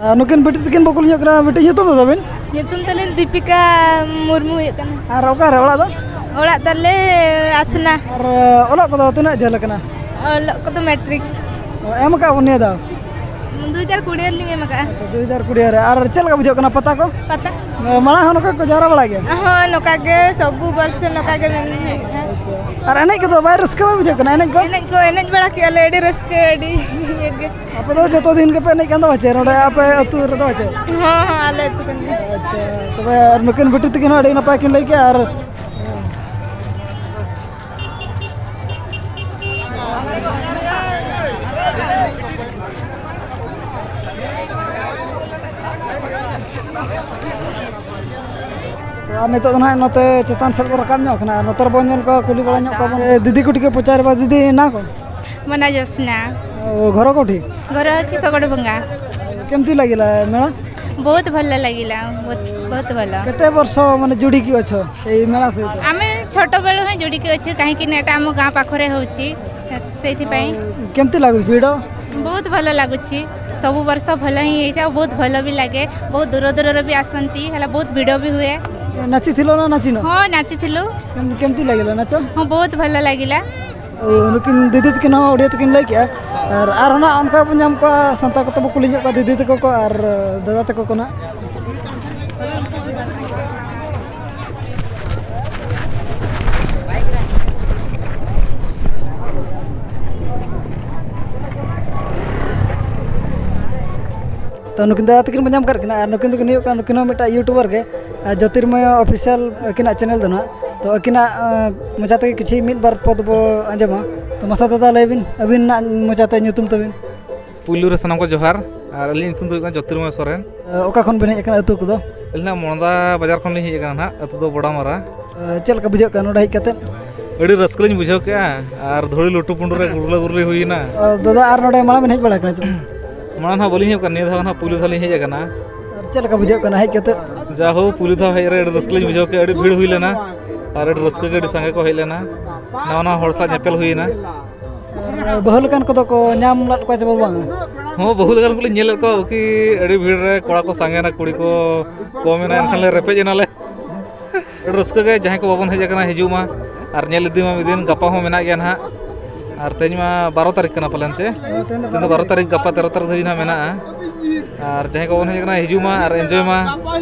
ᱟᱨ ᱱᱩᱠᱤᱱ ᱵᱤᱴᱤ ᱛᱟᱹᱠᱤᱱ ᱵᱟᱠᱚ ᱧᱚᱜ ᱠᱟᱱᱟ᱾ ᱵᱤᱴᱤ, ᱧᱩᱛᱩᱢ ᱫᱚ ᱛᱟᱵᱤᱱ? ᱧᱩᱛᱩᱢ ᱛᱟᱹᱞᱤᱧ ᱫᱤᱯᱤᱠᱟ ᱢᱩᱨᱢᱩ ᱦᱩᱭᱩᱜ ᱠᱟᱱᱟ᱾ ᱟᱨ ᱚᱠᱟᱨᱮ ᱚᱲᱟᱜ ᱫᱚ? ᱚᱲᱟᱜ ᱛᱟᱞᱮ ᱟᱥᱱᱟ᱾ ᱟᱨ ᱚᱞᱚᱜ ᱠᱚᱫᱚ ᱛᱤᱱᱟᱹᱜ ᱡᱷᱟᱹᱞ ᱟᱠᱟᱱᱟ? ᱚᱞᱚᱜ ᱠᱚᱫᱚ ᱢᱮᱴᱨᱤᱠ᱾ ᱚ, ᱮᱢ ᱟᱠᱟᱫ ᱵᱚᱱ ᱱᱤᱭᱟᱹ ᱫᱷᱟᱣ? ᱫᱩ ᱦᱟᱡᱟᱨ ᱠᱩᱲᱤ ᱨᱮᱞᱤᱧ ᱮᱢ ᱟᱠᱟᱫᱼᱟ᱾ ᱟᱪᱪᱷᱟ, ᱫᱩ ᱦᱟᱡᱟᱨ ᱠᱩᱲᱤ ᱨᱮ᱾ ᱟᱨ ᱪᱮᱫ ᱞᱮᱠᱟ ᱵᱩᱡᱷᱟᱹᱜ ᱠᱟᱱᱟ ᱯᱟᱛᱟ ᱠᱚ? ᱯᱟᱛᱟ? ᱢᱟᱲᱟᱝ ᱦᱚᱸ ᱱᱚᱝᱠᱟ ᱠᱚ ᱡᱟᱣᱨᱟ ᱵᱟᱲᱟᱜ ᱜᱮᱭᱟ? ᱦᱳᱭ, ᱱᱚᱝᱠᱟ ᱜᱮ ᱥᱚᱵ ᱵᱚᱨᱥᱚ ᱱᱚᱝᱠᱟ ᱜᱮ ᱢᱮᱱ ᱦᱩᱭᱩᱜᱼᱟ᱾ ᱟᱨ ᱮᱱᱮᱡ ᱠᱚᱫᱚ ᱵᱟᱭ ᱨᱟᱹᱥᱠᱟᱹ ᱵᱟᱭ ᱵᱩᱡᱷᱟᱹᱜ ᱠᱟᱱᱟ ᱮᱱᱮᱡ ᱠᱚ? ᱮᱱᱮᱡ ᱠᱚ ᱮᱱᱮᱡ ᱵᱟᱲᱟ ᱠᱮᱜᱼᱟ ᱞᱮ, ᱟᱹᱰᱤ ᱨᱟᱹᱥᱠᱟᱹ, ᱟᱹᱰᱤ ᱤᱭᱟᱹ ᱜᱮ᱾ ᱟᱯᱮ ᱫᱚ ᱡᱚᱛᱚ ᱫᱤᱱ ᱜᱮᱯᱮ ᱮᱱᱮᱡ ᱠᱟᱱ ᱫᱚ ᱪᱮ ᱱᱚᱰᱮ ᱟᱯᱮ ᱟᱹᱛᱩ ᱨᱮᱫᱚ ᱪᱮ? ᱦᱚᱸ, ᱦᱚᱸ, ᱟᱞᱮ ᱟᱹᱛᱩ ᱠᱟᱱ ᱜᱮᱭᱟ᱾ ᱟᱪᱪᱷᱟ, ᱛᱚᱵᱮ ᱟᱨ ᱱᱩᱠᱤᱱ ᱵᱤᱴᱤ ᱛᱟᱹᱠᱤᱱ ᱦᱚᱸ ᱟᱹᱰᱤ ᱱᱟᱯᱟᱭ ᱠᱤᱱ ᱞᱟᱹᱭ ᱠᱮᱜᱼᱟ᱾ ᱟᱨ ᱛᱚ, ᱟᱨ ᱱᱤᱛᱚᱜ ᱫᱚ ᱱᱟᱦᱟᱜ ᱱᱚᱛᱮ ᱪᱮᱛᱟᱱ ᱥᱮᱫ ᱵᱚᱱ ᱨᱟᱠᱟᱵ ᱧᱚᱜ ᱠᱟᱱᱟ᱾ ᱟᱨ ᱱᱚᱛᱮ ᱨᱮᱵᱚᱱ ᱧᱮᱞ ᱠᱚᱣᱟ, ᱠᱩᱞᱤ ᱵᱟᱲᱟ ᱧᱚᱜ ᱠᱚᱣᱟ ᱵᱚᱱ᱾ ᱮ, ᱫᱤᱫᱤ ᱠᱚ ᱴᱷᱤᱠ ᱯᱚᱪᱟᱨ ᱵᱟ, ᱫᱤᱫᱤ ᱱᱟ ᱠᱚ? ମନା ଯୋଜନା। ଓ, ଘର କୋଉଠି? ଘର ଅଛି ଶଗଡ଼ ଭଙ୍ଗା। କେମିତି ଲାଗିଲା ମେଳା? ବହୁତ ଭଲ ଲାଗିଲା, ବହୁତ, ବହୁତ ଭଲ। କେତେ ବର୍ଷ ମାନେ ଯୋଡ଼ିକି ଅଛ ଏଇ ମେଳା ସହିତ? ଆମେ ଛୋଟବେଳୁ ହିଁ ଯୋଡ଼ିକି ଅଛୁ, କାହିଁକି ନା ଏଇଟା ଆମ ଗାଁ ପାଖରେ ହଉଛି, ସେଇଥିପାଇଁ। ଆଉ କେମିତି ଲାଗୁଛି ଭିଡ଼? ବହୁତ ଭଲ ଲାଗୁଛି, ସବୁ ବର୍ଷ ଭଲ ହିଁ ହେଇଛି, ଆଉ ବହୁତ ଭଲ ବି ଲାଗେ। ବହୁତ ଦୂର ଦୂରରୁ ବି ଆସନ୍ତି ହେଲା, ବହୁତ ଭିଡ଼ ବି ହୁଏ। ନାଚିଥିଲ ନା ନାଚିନ? ହଁ, ନାଚିଥିଲୁ। କେମ- କେମିତି ଲାଗିଲା ନାଚ? ହଁ, ବହୁତ ଭଲ ଲାଗିଲା। ᱱᱩᱠᱤᱱ ᱫᱤᱫᱤ ᱛᱟᱹᱠᱤᱱ ᱦᱚᱸ ᱳᱰᱤᱭᱟ ᱛᱮᱠᱤᱱ ᱞᱟᱹᱭ ᱠᱮᱜᱼᱟ᱾ ᱟᱨ ᱟᱨᱦᱚᱸ ᱱᱟᱜ ᱚᱱᱠᱟ ᱵᱚᱱ ᱧᱟᱢ ᱠᱚᱣᱟ, ᱥᱟᱱᱛᱟᱲ ᱠᱚᱛᱮ ᱵᱚ ᱠᱩᱞᱤ ᱧᱚᱜ ᱠᱚᱣᱟ ᱫᱤᱫᱤ ᱛᱟᱠᱚ ᱠᱚ ᱟᱨ ᱫᱟᱫᱟ ᱛᱟᱠᱚ ᱠᱚ ᱱᱟᱜ᱾ ᱛᱚ, ᱱᱩᱠᱤᱱ ᱫᱟᱫᱟ ᱛᱟᱹᱠᱤᱱ ᱵᱚᱱ ᱧᱟᱢ ᱠᱟᱫ ᱠᱤᱱᱟ, ᱟᱨ ᱱᱩᱠᱤᱱ ᱫᱚᱠᱤᱱ ᱦᱩᱭᱩᱜ ᱠᱟᱱᱟ, ᱱᱩᱠᱤᱱ ᱦᱚᱸ ᱢᱤᱫᱴᱟᱝ YouTuber ᱜᱮ, ᱟᱨ ᱡᱳᱛᱤᱨᱢᱚᱭ Official ᱟᱹᱠᱤᱱᱟᱜ channel ᱫᱚ ᱱᱟᱦᱟᱜ᱾ ᱛᱚ, ᱟᱹᱠᱤᱱᱟᱜ, ᱟᱸ, ᱢᱚᱪᱟ ᱛᱮᱜᱮ ᱠᱤᱪᱷᱤ ᱢᱤᱫ ᱵᱟᱨ ᱯᱚᱫ ᱵᱚ ᱟᱸᱡᱚᱢᱟ᱾ ᱛᱚ, ᱢᱟᱥᱮ ᱫᱟᱫᱟ, ᱞᱟᱹᱭ ᱵᱤᱱ, ᱟᱹᱵᱤᱱᱟᱜ ᱢᱚᱪᱟᱛᱮ ᱧᱩᱛᱩᱢ ᱛᱟᱹᱵᱤᱱ? ᱯᱩᱭᱞᱩ ᱨᱮ ᱥᱟᱱᱟᱢ ᱠᱚ ᱡᱚᱦᱟᱨ, ᱟᱨ ᱟᱹᱞᱤᱧ ᱧᱩᱛᱩᱢ ᱫᱚ ᱦᱩᱭᱩᱜ ᱠᱟᱱᱟ ᱡᱳᱛᱤᱨᱢᱚᱭ ᱥᱚᱨᱮᱱ᱾ ᱟᱸ, ᱚᱠᱟ ᱠᱷᱚᱱ ᱵᱤᱱ ᱦᱮᱡ ᱟᱠᱟᱱᱟ ᱟᱹᱛᱩ ᱠᱚᱫᱚ? ᱟᱹᱞᱤᱧ ᱱᱟᱜ ᱢᱚᱲᱫᱟ ᱵᱟᱡᱟᱨ ᱠᱷᱚᱱ ᱞᱤᱧ ᱦᱮᱡ ᱟᱠᱟᱱᱟ ᱱᱟᱦᱟᱜ, ᱟᱹᱛᱩ ᱫᱚ ᱵᱚᱰᱟᱢᱟᱨᱟ᱾ ᱟᱸ, ᱪᱮᱫ ᱞᱮᱠᱟ ᱵᱩᱡᱷᱟᱹᱜ ᱠᱟᱱᱟ ᱱᱚᱰᱮ ᱦᱮᱡ ᱠᱟᱛᱮᱫ? ᱟᱹᱰᱤ ᱨᱟᱹᱥᱠᱟᱹ ᱞᱤᱧ ᱵᱩᱡᱷᱟᱹᱣ ᱠᱮᱜᱼᱟ, ᱟᱨ ᱫᱷᱩᱲᱤ ᱞᱩᱴᱩ ᱯᱩᱸᱰᱩ ᱨᱮ ᱜᱩᱨᱞᱟᱹ ᱜᱩᱨᱞᱤ ᱦᱩᱭᱮᱱᱟ᱾ ᱟᱸ, ᱫᱟᱫᱟ, ᱟᱨ ᱱᱚᱰᱮ ᱢᱟᱲᱟᱝ ᱵᱤᱱ ᱦᱮᱡ ᱵᱟᱲᱟ ᱟᱠᱟᱱᱟ ᱪᱮ ᱵᱟᱝ? ᱢᱟᱲᱟᱝ ᱱᱟᱦᱟᱜ ᱵᱟᱹᱞᱤᱧ ᱦᱮᱡ ᱟᱠᱟᱱᱟ, ᱱᱤᱭᱟᱹ ᱫᱷᱟᱣ ᱱᱟᱦᱟᱜ ᱯᱩᱭᱞᱩ ᱫᱷᱟᱣ ᱞᱤᱧ ᱦᱮᱡ ᱟᱠᱟᱱᱟ᱾ ᱟᱨ ᱪᱮᱫ ᱞᱮᱠᱟ ᱵᱩᱡᱷᱟᱹᱜ ᱠᱟᱱᱟ ᱦᱮᱡ ᱠᱟᱛᱮᱫ? ᱡᱟᱦᱳ, ᱯᱩᱭᱞᱩ ᱫᱷᱟᱣ ᱦᱮᱡ ᱨᱮ ᱟᱹᱰᱤ ᱨᱟᱹᱥᱠᱟᱹ ᱞᱤᱧ ᱵᱩᱡᱷᱟᱹᱣ ᱠᱮᱜᱼᱟ, ᱟᱹᱰᱤ ᱵᱷᱤᱲ ᱦᱩᱭ ᱞᱮᱱᱟ, ᱟᱨ ᱟᱹᱰᱤ ᱨᱟᱹᱥᱠᱟᱹ ᱜᱮ ᱟᱹᱰᱤ ᱥᱟᱸᱜᱮ ᱠᱚ ᱦᱮᱡ ᱞᱮᱱᱟ, ᱱᱟᱣᱟ ᱱᱟᱣᱟ ᱦᱚᱲ ᱥᱟᱶ ᱧᱮᱯᱮᱞ ᱦᱩᱭᱮᱱᱟ᱾ ᱟᱨ ᱵᱟᱹᱦᱩ ᱞᱮᱠᱟᱱ ᱠᱚᱫᱚ ᱠᱚ ᱧᱟᱢ ᱞᱮᱫ ᱠᱚᱣᱟ ᱪᱮ ᱵᱟᱝ? ᱦᱚᱸ, ᱵᱟᱹᱦᱩ ᱞᱮᱠᱟᱱ ᱠᱚᱞᱤᱧ ᱧᱮᱞ ᱞᱮᱫ ᱠᱚᱣᱟ, ᱵᱟᱹᱠᱤ ᱟᱹᱰᱤ ᱵᱷᱤᱲ ᱨᱮ ᱠᱚᱲᱟ ᱠᱚ ᱥᱟᱸᱜᱮᱭᱮᱱᱟ, ᱠᱩᱲᱤ ᱠᱚ ᱠᱚᱢ ᱮᱱᱟ, ᱮᱱᱠᱷᱟᱱ ᱞᱮ ᱨᱮᱯᱮᱡ ᱮᱱᱟᱞᱮ᱾ ᱟᱹᱰᱤ ᱨᱟᱹᱥᱠᱟᱹ ᱜᱮ, ᱡᱟᱦᱟᱸᱭ ᱠᱚ ᱵᱟᱵᱚᱱ ᱦᱮᱡ ᱟᱠᱟᱱᱟ, ᱦᱤᱡᱩᱜ ᱢᱟ ᱟᱨ ᱧᱮᱞ ᱤᱫᱤ ᱢᱟ ᱢᱤᱫ ᱫᱤᱱ, ᱜᱟᱯᱟ ᱦᱚᱸ ᱢᱮᱱᱟᱜ ᱜᱮᱭᱟ ᱱᱟᱦᱟᱜ᱾ ᱟᱨ ᱛᱮᱦᱮᱧ ᱢᱟ ᱵᱟᱨᱚ ᱛᱟᱹᱨᱤᱠᱷ ᱠᱟᱱᱟ ᱯᱟᱞᱮᱱ ᱪᱮ? ᱛᱮᱦᱮᱧ ᱫᱚ ᱵᱟᱨᱚ ᱛᱟᱹᱨᱤᱠᱷ, ᱜᱟᱯᱟ ᱛᱮᱨᱚ ᱛᱟᱹᱨᱤᱠᱷ ᱫᱷᱟᱹᱵᱤᱡ ᱱᱟᱦᱟᱜ ᱢᱮᱱᱟᱜᱼᱟ᱾ ᱟᱨ ᱡᱟᱦᱟᱸᱭ ᱠᱚ ᱵᱟᱵᱚᱱ ᱦᱮᱡ ᱟᱠᱟᱱᱟ, ᱦᱤᱡᱩᱜ ᱢᱟ ᱟᱨ ᱮᱱᱡᱚᱭ ᱢᱟ,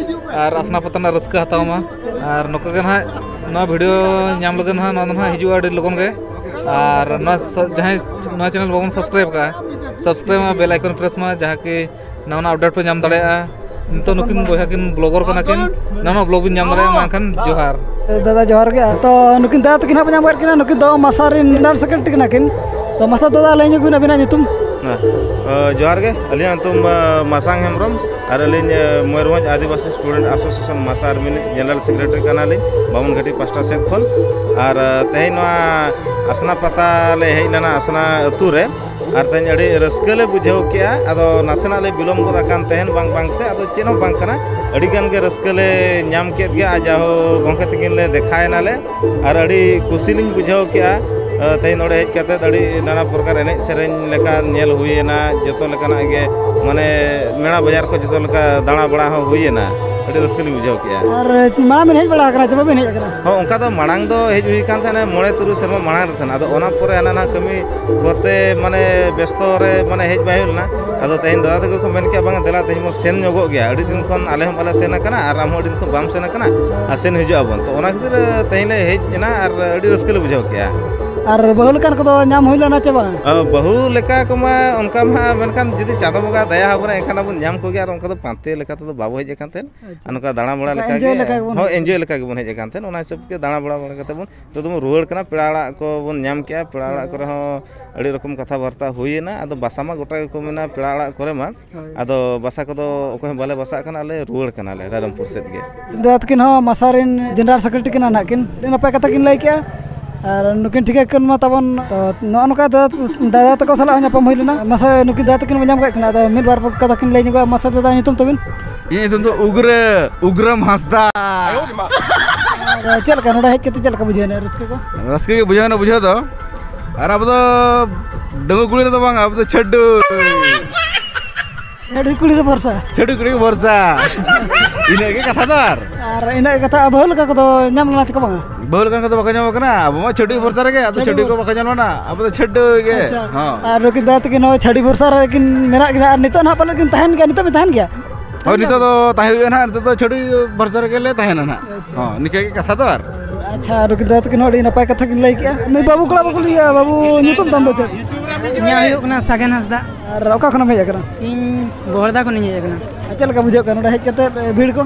ᱟᱨ ᱟᱥᱱᱟ ᱯᱟᱛᱟ ᱨᱮᱱᱟᱜ ᱨᱟᱹᱥᱠᱟᱹ ᱦᱟᱛᱟᱣ ᱢᱟ᱾ ᱟᱨ ᱱᱚᱝᱠᱟ ᱜᱮ ᱱᱟᱦᱟᱜ ᱱᱚᱣᱟ ᱵᱷᱤᱰᱤᱭᱳ ᱧᱟᱢ ᱞᱟᱹᱜᱤᱫ ᱱᱟᱦᱟᱜ, ᱱᱚᱣᱟ ᱫᱚ ᱱᱟᱦᱟᱜ ᱦᱤᱡᱩᱜᱼᱟ ᱟᱹᱰᱤ ᱞᱚᱜᱚᱱ ᱜᱮ᱾ ᱟᱨ ᱱᱚᱣᱟ ᱥᱟ-, ᱡᱟᱦᱟᱸᱭ ᱱᱚᱣᱟ ᱪᱮᱱᱮᱞ ᱵᱟᱵᱚᱱ ᱥᱟᱵᱥᱠᱨᱟᱭᱤᱵ ᱟᱠᱟᱫᱼᱟ, ᱥᱟᱵᱥᱠᱨᱟᱭᱤᱵ ᱢᱟ, ᱵᱮᱞ ᱟᱭᱠᱚᱱ ᱯᱨᱮᱥ ᱢᱟ, ᱡᱟᱦᱟᱸ ᱠᱤ ᱱᱟᱣᱟ ᱱᱟᱣᱟ ᱟᱯᱰᱮᱴ ᱯᱮ ᱧᱟᱢ ᱫᱟᱲᱮᱭᱟᱜᱼᱟ᱾ ᱱᱤᱛᱚᱜ ᱱᱩᱠᱤᱱ ᱵᱚᱭᱦᱟ ᱠᱤᱱ ᱵᱞᱚᱜᱟᱨ ᱠᱟᱱᱟ ᱠᱤᱱ, ᱱᱟᱣᱟ ᱱᱟᱣᱟ ᱵᱞᱚᱜ ᱵᱤᱱ ᱧᱟᱢ ᱫᱟᱲᱮᱭᱟᱜᱼᱟ᱾ ᱢᱟ ᱮᱱᱠᱷᱟᱱ ᱡᱚᱦᱟᱨ᱾ ᱫᱟᱫᱟ ᱡᱚᱦᱟᱨ ᱜᱮ᱾ ᱛᱚ ᱱᱩᱠᱤᱱ ᱫᱟᱫᱟ ᱛᱟᱹᱠᱤᱱ ᱦᱟᱸᱜ ᱯᱮ ᱧᱟᱢ ᱠᱟᱫ ᱠᱤᱱᱟ, ᱱᱩᱠᱤᱱ ᱫᱚ ᱢᱟᱥᱟ ᱨᱮᱱ ᱡᱮᱱᱟᱨᱮᱞ ᱥᱮᱠᱨᱮᱴᱟᱨᱤ ᱠᱟᱱᱟ ᱠᱤᱱ᱾ ᱛᱚ ᱢᱟᱥᱟ ᱫᱟᱫᱟ, ᱞᱟᱹᱭ ᱧᱚᱜ ᱵᱤᱱ ᱟᱹᱵᱤᱱᱟᱜ ᱧᱩᱛᱩᱢ᱾ ᱦᱮᱸ᱾ ᱟ, ᱡᱚᱦᱟᱨ ᱜᱮ᱾ ᱟᱹᱞᱤᱧᱟᱜ ᱧᱩᱛᱩᱢ, ᱟ, ᱢᱟᱥᱟᱝ ᱦᱮᱢᱵᱨᱚᱢ, ᱟᱨ ᱟᱹᱞᱤᱧ, ᱟ, ᱢᱚᱭᱩᱨᱵᱷᱚᱸᱡᱽ ᱟᱹᱫᱤᱵᱟᱹᱥᱤ ᱥᱴᱩᱰᱮᱱᱴ ᱮᱥᱳᱥᱤᱭᱮᱥᱚᱱ ᱢᱟᱥᱟ ᱨᱤᱱᱤᱡ ᱡᱮᱱᱟᱨᱮᱞ ᱥᱮᱠᱨᱮᱴᱟᱨᱤ ᱠᱟᱱᱟᱞᱤᱧ ᱵᱟᱢᱚᱱ ᱜᱷᱟᱹᱴᱤ ᱯᱟᱥᱴᱟ ᱥᱮᱫ ᱠᱷᱚᱱ᱾ ᱟᱨ, ᱟ, ᱛᱮᱦᱮᱧ ᱱᱚᱣᱟ ᱟᱥᱱᱟ ᱯᱟᱛᱟ ᱞᱮ ᱦᱮᱡ ᱞᱮᱱᱟ, ᱟᱥᱱᱟ ᱟᱹᱛᱩ ᱨᱮ᱾ ᱟᱨ ᱛᱮᱦᱮᱧ ᱟᱹᱰᱤ ᱨᱟᱹᱥᱠᱟᱹ ᱞᱮ ᱵᱩᱡᱷᱟᱹᱣ ᱠᱮᱜᱼᱟ᱾ ᱟᱫᱚ ᱱᱟᱥᱮᱱᱟᱜ ᱞᱮ ᱵᱤᱞᱚᱢ ᱜᱚᱫ ᱟᱠᱟᱱ ᱛᱟᱦᱮᱱ, ᱵᱟᱝ ᱵᱟᱝᱛᱮ, ᱟᱫᱚ ᱪᱮᱫ ᱦᱚᱸ ᱵᱟᱝ ᱠᱟᱱᱟ, ᱟᱹᱰᱤ ᱜᱟᱱ ᱜᱮ ᱨᱟᱹᱥᱠᱟᱹ ᱞᱮ ᱧᱟᱢ ᱠᱮᱫ ᱜᱮᱭᱟ᱾ ᱟᱨ ᱡᱟᱦᱳ ᱜᱚᱢᱠᱮ ᱛᱟᱹᱠᱤᱱ ᱞᱮ ᱫᱮᱠᱷᱟᱭᱮᱱᱟᱞᱮ, ᱟᱨ ᱟᱹᱰᱤ ᱠᱩᱥᱤ ᱞᱤᱧ ᱵᱩᱡᱷᱟᱹᱣ ᱠᱮᱜᱼᱟ᱾ ᱟ, ᱛᱮᱦᱮᱧ ᱱᱚᱰᱮ ᱦᱮᱡ ᱠᱟᱛᱮᱫ ᱟᱹᱰᱤ ᱱᱟᱱᱟ ᱯᱨᱚᱠᱟᱨ ᱮᱱᱮᱡ ᱥᱮᱨᱮᱧ ᱞᱮᱠᱟ ᱧᱮᱞ ᱦᱩᱭᱮᱱᱟ, ᱡᱚᱛᱚ ᱞᱮᱠᱟᱱᱟᱜ ᱜᱮ, ᱢᱟᱱᱮ ᱢᱮᱞᱟ ᱵᱟᱡᱟᱨ ᱠᱚ ᱡᱚᱛᱚ ᱞᱮᱠᱟ ᱫᱟᱬᱟ ᱵᱟᱲᱟ ᱦᱚᱸ ᱦᱩᱭᱮᱱᱟ᱾ ᱟᱹᱰᱤ ᱨᱟᱹᱥᱠᱟᱹ ᱞᱤᱧ ᱵᱩᱡᱷᱟᱹᱣ ᱠᱮᱜᱼᱟ᱾ ᱟᱨ ᱢᱟᱲᱟᱝ ᱵᱮᱱ ᱦᱮᱡ ᱵᱟᱲᱟ ᱟᱠᱟᱱᱟ ᱪᱮ ᱵᱟᱵᱮᱱ ᱦᱮᱡ ᱟᱠᱟᱱᱟ? ᱦᱚᱸ, ᱚᱱᱠᱟ ᱫᱚ ᱢᱟᱲᱟᱝ ᱫᱚ ᱦᱮᱡ ᱦᱩᱭ ᱠᱟᱱ ᱛᱟᱦᱮᱱᱟ, ᱢᱚᱬᱮ ᱛᱩᱨᱩᱭ ᱥᱮᱨᱢᱟ ᱢᱟᱲᱟᱝ ᱨᱮ ᱛᱟᱦᱮᱱᱟ᱾ ᱟᱫᱚ ᱚᱱᱟ ᱯᱚᱨᱮ ᱦᱟᱱᱟ ᱱᱟᱣᱟ ᱠᱟᱹᱢᱤ ᱠᱚᱨᱛᱮ, ᱢᱟᱱᱮ, ᱵᱮᱥᱛᱚ ᱨᱮ, ᱢᱟᱱᱮ, ᱦᱮᱡ ᱵᱟᱭ ᱦᱩᱭ ᱞᱮᱱᱟ᱾ ᱟᱫᱚ ᱛᱮᱦᱮᱧ ᱫᱟᱫᱟ ᱛᱟᱠᱚ ᱠᱚ ᱢᱮᱱ ᱠᱮᱜᱼᱟ, "ᱵᱟᱝ, ᱫᱮᱞᱟ, ᱛᱮᱦᱮᱧ ᱵᱚᱱ ᱥᱮᱱ ᱧᱚᱜᱚᱜ ᱜᱮᱭᱟ, ᱟᱹᱰᱤ ᱫᱤᱱ ᱠᱷᱚᱱ ᱟᱞᱮ ᱦᱚᱸ ᱵᱟᱞᱮ ᱥᱮᱱ ᱟᱠᱟᱱᱟ ᱟᱨ ᱟᱢ ᱦᱚᱸ ᱟᱹᱰᱤ ᱫᱤᱱ ᱠᱷᱚᱱ ᱵᱟᱢ ᱥᱮᱱ ᱟᱠᱟᱱᱟ, ᱟᱨ ᱥᱮᱱ ᱦᱤᱡᱩᱜ ᱟᱵᱚᱱ᱾" ᱛᱚ ᱚᱱᱟ ᱠᱷᱟᱹᱛᱤᱨ ᱛᱮᱦᱮᱧ ᱞᱮ ᱦᱮᱡ ᱮᱱᱟ ᱟᱨ ᱟᱹᱰᱤ ᱨᱟᱹᱥᱠᱟᱹ ᱞᱮ ᱵᱩᱡᱷᱟᱹᱣ ᱠᱮᱜᱼᱟ᱾ ᱟᱨ ᱵᱟᱹᱦᱩ ᱞᱮᱠᱟᱱ ᱠᱚᱫᱚ ᱧᱟᱢ ᱦᱩᱭ ᱞᱮᱱᱟ ᱪᱮ ᱵᱟᱝ? ᱟ, ᱵᱟᱹᱦᱩ ᱞᱮᱠᱟ ᱠᱚᱢᱟ ᱚᱱᱠᱟ ᱢᱟ, ᱢᱮᱱᱠᱷᱟᱱ ᱡᱩᱫᱤ ᱪᱟᱸᱫᱚ ᱵᱚᱸᱜᱟ ᱫᱟᱭᱟ ᱟᱵᱚᱱᱟ, ᱮᱱᱠᱷᱟᱱ ᱟᱵᱚᱱ ᱧᱟᱢ ᱠᱚᱜᱮᱭᱟ᱾ ᱟᱨ ᱚᱱᱠᱟ ᱫᱚ ᱯᱟᱱᱛᱮ ᱞᱮᱠᱟ ᱛᱮᱫᱚ ᱵᱟᱵᱚ ᱦᱮᱡ ᱟᱠᱟᱱ ᱛᱟᱦᱮᱸᱫ᱾ ᱟᱪᱪᱷᱟ᱾ ᱟᱨ ᱱᱚᱝᱠᱟ ᱫᱟᱬᱟ ᱵᱟᱲᱟ ᱚᱱᱠᱟ ᱞᱮᱠᱟ enjoy ᱜᱮ, ᱞᱮᱠᱟ ᱜᱮᱵᱚᱱ ᱦᱚᱸ, ᱦᱮᱡ ᱟᱠᱟᱱᱟ᱾ Enjoy ᱞᱮᱠᱟ ᱜᱮᱵᱚᱱ ᱦᱮᱡ ᱟᱠᱟᱱ ᱛᱟᱦᱮᱸᱫ᱾ ᱚᱱᱟ ᱦᱤᱥᱟᱹᱵ ᱜᱮ ᱫᱟᱬᱟ ᱵᱟᱲᱟ ᱵᱟᱲᱟ ᱠᱟᱛᱮ ᱵᱚᱱ, ᱱᱤᱛᱚᱜ ᱫᱚᱵᱚᱱ ᱨᱩᱣᱟᱹᱲ ᱠᱟᱱᱟ᱾ ᱯᱮᱲᱟ ᱚᱲᱟᱜ ᱠᱚᱵᱚᱱ ᱧᱟᱢ ᱠᱮᱜᱼᱟ, ᱯᱮᱲᱟ ᱚᱲᱟᱜ ᱠᱚᱨᱮ ᱦᱚᱸ ᱟᱹᱰᱤ ᱨᱚᱠᱚᱢ ᱠᱟᱛᱷᱟ ᱵᱟᱨᱛᱟ ᱦᱩᱭᱮᱱᱟ᱾ ᱟᱫᱚ ᱵᱟᱥᱟ ᱢᱟ ᱜᱚᱴᱟ ᱜᱮᱠᱚ ᱢᱮᱱᱟ ᱯᱮᱲᱟ ᱚᱲᱟᱜ ᱠᱚᱨᱮ ᱢᱟ, ᱦᱳᱭ᱾ ᱟᱫᱚ ᱵᱟᱥᱟ ᱠᱚᱫᱚ ᱚᱠᱚᱭ ᱦᱚᱸ ᱵᱟᱞᱮ ᱵᱟᱥᱟᱜ ᱠᱟᱱᱟ, ᱟᱞᱮ ᱨᱩᱣᱟᱹᱲ ᱠᱟᱱᱟᱞᱮ ᱨᱟᱭᱨᱚᱝᱯᱩᱨ ᱥᱮᱫ ᱜᱮ᱾ ᱫᱟᱫᱟ ᱛᱟᱹᱠᱤᱱ ᱦᱚᱸ ᱢᱟᱥᱟ ᱨᱮᱱ ᱡᱮᱱᱟᱨᱮᱞ ᱥᱮᱠᱨᱮᱴᱟᱨᱤ ᱠᱟᱱᱟ ᱱᱟᱜ ᱠᱤᱱ, ᱟᱹᱰᱤ ᱱᱟᱯᱟᱭ ᱠᱟᱛᱷᱟ ᱠᱤᱱ ᱞᱟᱹᱭ ᱠᱮᱜᱼᱟ᱾ ᱟᱨ ᱱᱩᱠᱤᱱ ᱴᱷᱤᱠᱟᱹ ᱠᱤᱱ ᱢᱟ ᱛᱟᱵᱚᱱ, ᱛᱚ, ᱱᱚᱜᱼᱚ ᱱᱚᱝᱠᱟ ᱫᱟᱫᱟ, ᱫᱟᱫᱟ ᱛᱟᱠᱚ ᱥᱟᱞᱟᱜ ᱦᱚᱸ ᱧᱟᱯᱟᱢ ᱦᱩᱭ ᱞᱮᱱᱟ᱾ ᱢᱟᱥᱮ ᱱᱩᱠᱤᱱ ᱫᱟᱫᱟ ᱛᱟᱹᱠᱤᱱ ᱵᱚᱱ ᱧᱟᱢ ᱠᱟᱜ ᱠᱤᱱᱟ, ᱟᱫᱚ ᱢᱤᱫ ᱵᱟᱨ ᱯᱚᱫ ᱠᱟᱛᱷᱟ ᱠᱤᱱ ᱞᱟᱹᱭ ᱧᱚᱜᱚᱜᱼᱟ᱾ ᱢᱟᱥᱮ ᱫᱟᱫᱟ, ᱧᱩᱛᱩᱢ ᱛᱟᱵᱤᱱ? ᱤᱧᱟᱹᱜ ᱧᱩᱛᱩᱢ ᱫᱚ ᱩᱜᱽᱨᱟᱹ, ᱩᱜᱽᱨᱟᱹᱢ ᱦᱟᱸᱥᱫᱟ᱾ ᱟᱫᱚ ᱪᱮᱫ ᱞᱮᱠᱟ ᱱᱚᱰᱮ ᱦᱮᱡ ᱠᱟᱛᱮ ᱪᱮᱫ ᱞᱮᱠᱟ ᱵᱩᱡᱷᱟᱹᱣ ᱮᱱᱟ, ᱨᱟᱹᱥᱠᱟᱹ ᱠᱚ? ᱨᱟᱹᱥᱠᱟᱹ ᱜᱮ ᱵᱩᱡᱷᱟᱹᱣ ᱮᱱᱟ ᱵᱩᱡᱷᱟᱹᱣ ᱫᱚ᱾ ᱟᱨ ᱟᱵᱚ ᱫᱚ ᱰᱟᱺᱜᱩᱣᱟᱹ ᱠᱩᱲᱤ ᱨᱮᱫᱚ ᱵᱟᱝ, ᱟᱵᱚ ᱫᱚ ᱪᱷᱟᱹᱰᱩ᱾ ᱪᱷᱟᱹᱰᱩ ᱠᱩᱲᱤ ᱫᱚ ᱵᱷᱚᱨᱥᱟ᱾ ᱪᱷᱟᱹᱰᱩ ᱠᱩᱲᱤ ᱜᱮ ᱵᱷᱚᱨᱥᱟ᱾ ᱤᱱᱟᱹᱜ ᱜᱮ ᱠᱟᱛᱷᱟ ᱫᱚ ᱟᱨ᱾ ᱟᱨ ᱤᱱᱟᱹᱜ ᱠᱟᱛᱷᱟ, ᱵᱟᱹᱦᱩ ᱞᱮᱠᱟ ᱠᱚᱫᱚ ᱧᱟᱢ ᱞᱮᱱᱟ ᱥᱮ ᱠᱚ ᱵᱟᱝᱟ? ᱵᱟᱹᱦᱩ ᱞᱮᱠᱟᱱ ᱠᱚᱫᱚ ᱵᱟᱠᱚ ᱧᱟᱢ ᱠᱟᱱᱟ, ᱟᱵᱚ ᱢᱟ ᱪᱷᱟᱹᱰᱩᱭ ᱵᱷᱚᱨᱥᱟ ᱨᱮᱜᱮ, ᱟᱫᱚ ᱪᱷᱟᱹᱰᱩᱭ ᱪᱷᱟᱹᱰᱩᱭ ᱠᱚ ᱵᱷᱚᱨᱥᱟ᱾ ᱵᱟᱠᱚ ᱧᱟᱢ ᱞᱮᱱᱟ, ᱟᱵᱚ ᱫᱚ ᱪᱷᱟᱹᱰᱩᱭ ᱜᱮ᱾ ᱟᱪᱪᱷᱟ᱾ ᱦᱚᱸ᱾ ᱟᱨ ᱱᱩᱠᱤᱱ ᱫᱟᱫᱟ ᱛᱟᱹᱠᱤᱱ ᱱᱚᱜᱼᱚᱭ ᱪᱷᱟᱹᱰᱩᱭ ᱵᱷᱚᱨᱥᱟ ᱨᱮ ᱠᱤᱱ ᱢᱮᱱᱟᱜ ᱠᱤᱱᱟ, ᱟᱨ ᱱᱤᱛᱚᱜ ᱱᱟᱦᱟᱜ ᱯᱟᱞᱮᱫ ᱠᱤᱱ ᱛᱟᱦᱮᱱ ᱜᱮᱭᱟ, ᱱᱤᱛᱚᱜ ᱵᱤᱱ ᱛᱟᱦᱮᱱ ᱜᱮᱭᱟ? ᱦᱳᱭ, ᱱᱤᱛᱚᱜ ᱫᱚ ᱛᱟᱦᱮᱸ ᱦᱩᱭᱩᱜᱼᱟ ᱱᱟᱦᱟᱜ, ᱱᱤᱛᱚᱜ ᱫᱚ ᱪᱷᱟᱹᱰᱩᱭ ᱵᱷᱚᱨᱥᱟ ᱨᱮᱜᱮ ᱞᱮ ᱛᱟᱦᱮᱱᱟ ᱱᱟᱦᱟᱜ᱾ ᱟᱪᱪᱷᱟ᱾ ᱦᱚᱸ, ᱱᱤᱠᱟᱹ ᱜᱮ ᱠᱟᱛᱷᱟ ᱫᱚ ᱟᱨ᱾ ᱟᱪᱪᱷᱟ, ᱱᱩᱠᱤᱱ ᱫᱟᱫᱟ ᱛᱟᱹᱠᱤᱱ ᱦᱚᱸ ᱟᱹᱰᱤ ᱱᱟᱯᱟᱭ ᱠᱟᱛᱷᱟ ᱠᱤᱱ ᱞᱟᱹᱭ ᱠᱮᱜᱼᱟ᱾ ᱱᱩᱭ ᱵᱟᱹᱵᱩ ᱠᱚᱲᱟ ᱵᱟᱠᱚ ᱞᱟᱹᱭᱟ, ᱵᱟᱹᱵᱩ ᱧᱩᱛᱩᱢ ᱛᱟᱢ ᱫᱚ ᱪᱮᱫ? ᱤᱧᱟᱹᱜ ᱦᱩᱭᱩᱜ ᱠᱟᱱᱟ ᱥᱟᱜᱮᱱ ᱦᱟᱸᱥᱫᱟ᱾ ᱟᱨ ᱚᱠᱟ ᱠᱷᱚᱱᱮᱢ ᱦᱮᱡ ᱟᱠᱟᱱᱟ? ᱤᱧ ᱵᱚᱦᱚᱲᱫᱟ ᱠᱷᱚᱱᱤᱧ ᱦᱮᱡ ᱟᱠᱟᱱᱟ᱾ ᱟᱨ ᱪᱮᱫ ᱞᱮᱠᱟ ᱵᱩᱡᱷᱟᱹᱜ ᱠᱟᱱᱟ ᱱᱚᱰᱮ ᱦᱮᱡ ᱠᱟᱛᱮ, ᱮ, ᱵᱷᱤᱲ ᱠᱚ?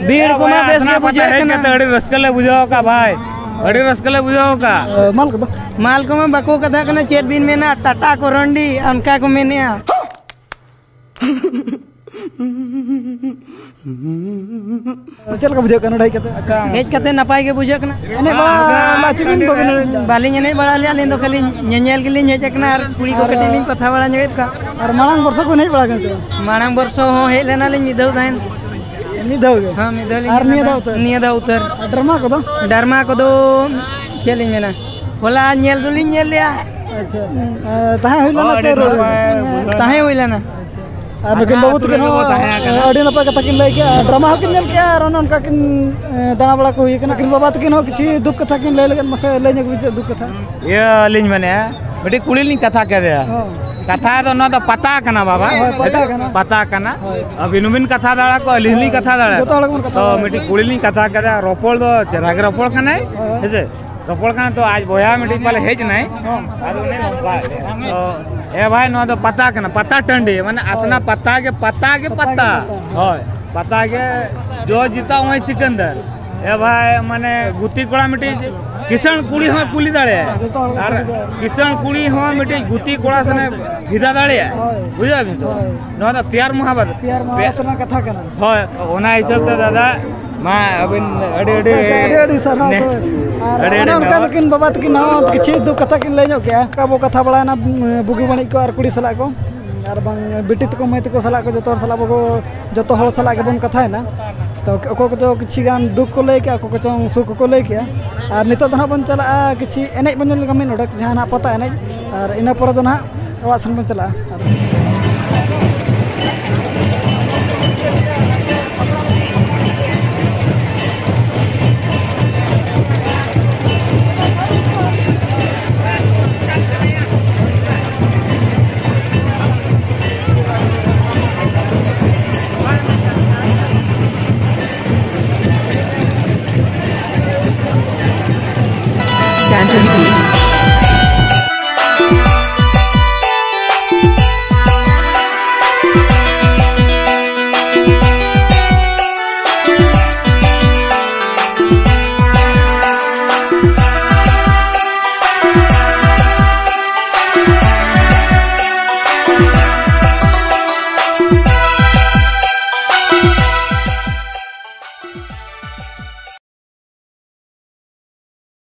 ᱵᱷᱤᱲ ᱠᱚᱢᱟ ᱵᱮᱥ ᱜᱮ ᱵᱩᱡᱷᱟᱹᱜ ᱠᱟᱱᱟ᱾ ᱟᱹᱰᱤ ᱨᱟᱹᱥᱠᱟᱹ ᱞᱮ ᱵᱩᱡᱷᱟᱹᱣ ᱟᱠᱟᱫ ᱵᱷᱟᱭ, ᱟᱹᱰᱤ ᱨᱟᱹᱥᱠᱟᱹ ᱞᱮ ᱵᱩᱡᱷᱟᱹᱣ ᱟᱠᱟᱫ᱾ ᱮ, ᱢᱟᱞ ᱠᱚᱫᱚ? ᱢᱟᱞ ᱠᱚᱢᱟ ᱵᱟᱠᱚ ᱠᱟᱛᱷᱟᱜ ᱠᱟᱱᱟ, ᱪᱮᱫ ᱵᱤᱱ ᱢᱮᱱᱟ, ᱴᱟᱴᱟ ᱠᱚ ᱨᱚᱱᱰᱤ ᱚᱱᱠᱟ ᱠᱚ ᱢᱮᱱᱮᱜᱼᱟ᱾ ᱪᱮᱫ ᱞᱮᱠᱟ ᱵᱩᱡᱷᱟᱹᱜ ᱠᱟᱱᱟ ᱱᱚᱰᱮ ᱦᱮᱡ ᱠᱟᱛᱮ? ᱦᱮᱡ ᱠᱟᱛᱮ ᱱᱟᱯᱟᱭ ᱜᱮ ᱵᱩᱡᱷᱟᱹᱜ ᱠᱟᱱᱟ᱾ ᱮᱱᱮᱡ ᱵᱟᱲᱟ ᱞᱟᱪ ᱵᱤᱱ ᱵᱟᱵᱤᱱ ᱮᱱᱮᱡ ᱞᱮᱫᱟ? ᱵᱟᱹᱞᱤᱧ ᱮᱱᱮᱡ ᱵᱟᱲᱟ ᱞᱮᱫᱟ, ᱟᱹᱞᱤᱧ ᱫᱚ ᱠᱷᱟᱹᱞᱤ ᱧᱮᱧᱮᱞ ᱜᱮᱞᱤᱧ ᱦᱮᱡ ᱟᱠᱟᱱᱟ ᱟᱨ ᱠᱩᱲᱤ ᱠᱚ ᱟᱨ ᱠᱟᱹᱴᱤᱡ ᱞᱤᱧ ᱠᱟᱛᱷᱟ ᱵᱟᱲᱟ ᱧᱚᱜᱮᱫ ᱠᱚᱣᱟ᱾ ᱟᱨ ᱢᱟᱲᱟᱝ ᱵᱚᱨᱥᱚ ᱠᱚ ᱮᱱᱮᱡ ᱵᱟᱲᱟ ᱠᱟᱱᱟ ᱥᱮ ᱵᱟᱝ? ᱢᱟᱲᱟᱝ ᱵᱚᱨᱥᱚ ᱦᱚᱸ ᱦᱮᱡ ᱞᱮᱱᱟᱞᱤᱧ ᱢᱤᱫ ᱫᱷᱟᱣ ᱛᱟᱦᱮᱱ᱾ ᱢᱤᱫ ᱫᱷᱟᱣ ᱜᱮ? ᱦᱮᱸ, ᱢᱤᱫ ᱫᱷᱟᱣ ᱞᱤᱧ ᱟᱨ ᱦᱮᱡ ᱱᱤᱭᱟᱹ ᱞᱮᱱᱟ᱾ ᱫᱷᱟᱣ ᱩᱛᱟᱹᱨ? ᱱᱤᱭᱟᱹ ᱫᱷᱟᱣ ᱩᱛᱟᱹᱨ᱾ ᱟᱨ ᱰᱨᱟᱢᱟ ᱠᱚᱫᱚ? ᱰᱨᱟᱢᱟ ᱠᱚᱫᱚ ᱪᱮᱫ ᱞᱤᱧ ᱢᱮᱱᱟ, ᱦᱚᱞᱟ ᱧᱮᱞ ᱫᱚᱞᱤᱧ ᱧᱮᱞ ᱞᱮᱜᱼᱟ᱾ ᱟᱪᱪᱷᱟ᱾ ᱮ, ᱛᱟᱦᱮᱸ ᱦᱩᱭ ᱞᱮᱱᱟ ᱦᱳᱭ, ᱪᱮ ᱟᱹᱰᱤ ᱨᱩᱣᱟᱹᱲ? ᱱᱟᱯᱟᱭ ᱵᱩᱡᱷᱟᱹᱣ ᱮᱱᱟ᱾ ᱛᱟᱦᱮᱸ ᱦᱩᱭ ᱞᱮᱱᱟ᱾ ᱟᱪᱪᱷᱟ᱾ ᱟᱨ ᱱᱩᱠᱤᱱ ᱟᱯᱱᱟᱨ ᱵᱟᱹᱵᱩ ᱟᱹᱛᱩ ᱛᱟᱹᱠᱤᱱ ᱨᱮᱜᱮ ᱵᱚ ᱦᱚᱸ, ᱛᱟᱦᱮᱸ ᱠᱟᱱᱟ᱾ ᱟᱹᱰᱤ ᱱᱟᱯᱟᱭ ᱠᱟᱛᱷᱟ ᱠᱤᱱ ᱞᱟᱹᱭ ᱠᱮᱜᱼᱟ, ᱰᱨᱟᱢᱟ ᱦᱚᱸᱠᱤᱱ ᱧᱮᱞ ᱠᱮᱜᱼᱟ ᱟᱨ ᱚᱱᱮ ᱚᱱᱠᱟ ᱠᱤᱱ, ᱮ, ᱫᱟᱬᱟ ᱵᱟᱲᱟ ᱠᱚ ᱦᱩᱭ ᱠᱟᱱᱟ᱾ ᱱᱩᱠᱤᱱ ᱵᱟᱵᱟ ᱛᱟᱹᱠᱤᱱ ᱦᱚᱸ ᱠᱤᱪᱷᱩ ᱫᱩᱠ ᱠᱟᱛᱷᱟ ᱠᱤᱱ ᱞᱟᱹᱭ ᱞᱮᱠᱷᱟᱱ ᱢᱟᱥᱮ ᱞᱟᱹᱭ ᱧᱚᱜ ᱵᱤᱱ ᱪᱮᱫ ᱫᱩᱠ ᱠᱟᱛᱷᱟ? ᱤᱭᱟᱹ ᱞᱤᱧ ᱢᱮᱱᱮᱫᱼᱟ, ᱢᱤᱫᱴᱤᱡ ᱠᱩᱲᱤ ᱞᱤᱧ ᱠᱟᱛᱷᱟ ᱠᱮᱫᱮᱭᱟ᱾ ᱦᱚᱸ᱾ ᱠᱟᱛᱷᱟ ᱫᱚ ᱱᱚᱣᱟ ᱫᱚ ᱯᱟᱛᱟ ᱠᱟᱱᱟ ᱵᱟᱵᱟ᱾ ᱦᱳᱭ, ᱯᱟᱛᱟ ᱠᱟᱱᱟ᱾ ᱯᱟᱛᱟ ᱠᱟᱱᱟ᱾ ᱦᱳᱭ᱾ ᱟᱹᱵᱤᱱ ᱦᱚᱸᱵᱤᱱ ᱠᱟᱛᱷᱟ ᱫᱟᱲᱮ ᱠᱚᱣᱟ, ᱟᱹᱞᱤᱧ ᱦᱚᱸᱞᱤᱧ ᱠᱟᱛᱷᱟ ᱫᱟᱲᱮ ᱡᱚᱛᱚ ᱦᱚᱲ ᱠᱚᱣᱟ᱾ ᱜᱮᱵᱚᱱ ᱠᱟᱛᱷᱟ ᱛᱚ ᱫᱟᱲᱮᱭᱟᱜᱼᱟ᱾ ᱢᱤᱫᱴᱤᱡ ᱠᱩᱲᱤ ᱞᱤᱧ ᱠᱟᱛᱷᱟ ᱠᱮᱫᱮᱭᱟ, ᱨᱚᱯᱚᱲ ᱫᱚ ᱪᱮᱦᱨᱟ ᱜᱮ ᱨᱚᱯᱚᱲ ᱠᱟᱱᱟᱭ, ᱦᱳᱭ, ᱦᱳᱭ᱾ ᱦᱮᱸ ᱥᱮ? ᱨᱚᱯᱚᱲ ᱠᱟᱱᱟ ᱛᱚ, ᱟᱡ ᱵᱚᱭᱦᱟ ᱢᱤᱫᱴᱤᱡ ᱯᱟᱞᱮ ᱦᱮᱡ ᱮᱱᱟᱭ᱾ ᱦᱚᱸ᱾ ᱟᱫᱚ ᱩᱱᱤ ᱱᱚᱝᱠᱟ ᱞᱟᱹᱭᱟ, ᱛᱚ, ᱮ ᱵᱷᱟᱭ, ᱱᱚᱣᱟ ᱫᱚ ᱯᱟᱛᱟ ᱠᱟᱱᱟ, ᱯᱟᱛᱟ ᱴᱟᱺᱰᱤ, ᱢᱟᱱᱮ ᱦᱳᱭ᱾ ᱟᱥᱱᱟ ᱯᱟᱛᱟ ᱜᱮ, ᱯᱟᱛᱟ ᱜᱮ ᱯᱟᱛᱟ ᱜᱮ ᱯᱟᱛᱟ᱾ ᱯᱟᱛᱟ᱾ ᱦᱳᱭ, ᱯᱟᱛᱟ ᱜᱮ ᱡᱚ ᱡᱤᱛᱟ ᱚᱭ ᱥᱤᱠᱟᱱᱫᱟᱨ᱾ ᱮ ᱵᱷᱟᱭ, ᱢᱟᱱᱮ ᱜᱩᱛᱤ ᱠᱚᱲᱟ ᱢᱤᱫᱴᱤᱡ ᱠᱤᱥᱟᱹᱬ ᱠᱩᱲᱤ ᱦᱚᱸᱭ ᱠᱩᱞᱤ ᱫᱟᱲᱮᱭᱟᱜᱼᱟ᱾ ᱡᱚᱛᱚ ᱦᱚᱲ ᱠᱚ ᱟᱨ ᱠᱩᱞᱤ ᱫᱟᱲᱮᱭᱟᱜᱼᱟ᱾ ᱠᱤᱥᱟᱹᱬ ᱠᱩᱲᱤ ᱦᱚᱸ ᱢᱤᱫᱴᱤᱡ ᱜᱩᱛᱤ ᱠᱚᱲᱟ ᱥᱟᱞᱟᱜ ᱵᱷᱮᱫᱟ ᱫᱟᱲᱮᱭᱟᱜᱼᱟ᱾ ᱦᱳᱭ᱾ ᱵᱩᱡᱷᱟᱹᱣ ᱵᱤᱱ ᱥᱮ ᱵᱟᱝ? ᱦᱳᱭ᱾ ᱱᱚᱣᱟ ᱫᱚ ᱯᱮᱭᱟᱨ ᱢᱚᱦᱟᱵᱵᱟᱛ᱾ ᱯᱮᱭᱟᱨ ᱯᱮ- ᱢᱚᱦᱟᱵᱵᱟᱛ ᱨᱮᱱᱟᱜ ᱠᱟᱛᱷᱟ ᱠᱟᱱᱟ᱾ ᱦᱳᱭ, ᱚᱱᱟ ᱦᱤᱥᱟᱹᱵ ᱛᱮ ᱫᱟᱫᱟ, ᱢᱟ ᱟᱹᱵᱤᱱ ᱟᱹᱰᱤ ᱟᱹᱰᱤ ᱟᱪᱪᱷᱟ, ᱟᱪᱪᱷᱟ, ᱟᱹᱰᱤ ᱟᱹᱰᱤ ᱥᱟᱨᱦᱟᱣ ᱱᱮ-, ᱛᱚᱵᱮ᱾ ᱟᱨ ᱟᱹᱰᱤ ᱚᱱᱮ ᱟᱹᱰᱤ ᱚᱱᱠᱟ ᱱᱮᱦᱚᱨ᱾ ᱱᱩᱠᱤᱱ ᱵᱟᱵᱟ ᱛᱟᱹᱠᱤᱱ ᱦᱚᱸ ᱠᱤᱪᱷᱩ ᱫᱩᱠ ᱠᱟᱛᱷᱟ ᱠᱤᱱ ᱞᱟᱹᱭ ᱧᱚᱜ ᱠᱮᱜᱼᱟ᱾ ᱚᱱᱠᱟ ᱵᱚ ᱠᱟᱛᱷᱟ ᱵᱟᱲᱟᱭᱮᱱᱟ, ᱩᱸ, ᱵᱩᱜᱤ ᱵᱟᱹᱲᱤᱡ ᱠᱚ ᱟᱨ ᱠᱩᱲᱤ ᱥᱟᱞᱟᱜ ᱠᱚ, ᱟᱨ ᱵᱟᱝ ᱵᱤᱴᱤ ᱛᱟᱠᱚ, ᱢᱟᱹᱭ ᱛᱟᱠᱚ ᱥᱟᱞᱟᱜ ᱠᱚ, ᱡᱚᱛᱚ ᱦᱚᱲ ᱥᱟᱞᱟᱜ ᱵᱚ, ᱡᱚᱛᱚ ᱦᱚᱲ ᱥᱟᱞᱟᱜ ᱜᱮᱵᱚᱱ ᱠᱟᱛᱷᱟᱭᱮᱱᱟ᱾ ᱛᱚ, ᱚᱠᱚᱭ ᱠᱚᱪᱚ ᱠᱤᱪᱷᱤ ᱜᱟᱱ ᱫᱩᱠ ᱠᱚ ᱞᱟᱹᱭ ᱠᱮᱜᱼᱟ, ᱚᱠᱚᱭ ᱠᱚᱪᱚᱝ ᱥᱩᱠ ᱦᱚᱸᱠᱚ ᱞᱟᱹᱭ ᱠᱮᱜᱼᱟ᱾ ᱟᱨ ᱱᱤᱛᱚᱜ ᱫᱚ ᱱᱟᱦᱟᱜ ᱵᱚᱱ ᱪᱟᱞᱟᱜᱼᱟ, ᱠᱤᱪᱷᱤ ᱮᱱᱮᱡ ᱵᱚᱱ ᱧᱮᱞ ᱞᱮᱠᱷᱟᱱ ᱢᱤᱫ ᱱᱚᱰᱮᱠ ᱡᱟᱦᱟᱸ ᱱᱟᱦᱟᱜ ᱯᱟᱛᱟ ᱮᱱᱮᱡ, ᱟᱨ ᱤᱱᱟᱹ ᱯᱚᱨᱮ ᱫᱚ ᱱᱟᱦᱟᱜ ᱚᱲᱟᱜ ᱥᱮᱱ ᱵᱚᱱ ᱪᱟᱞᱟᱜᱼᱟ᱾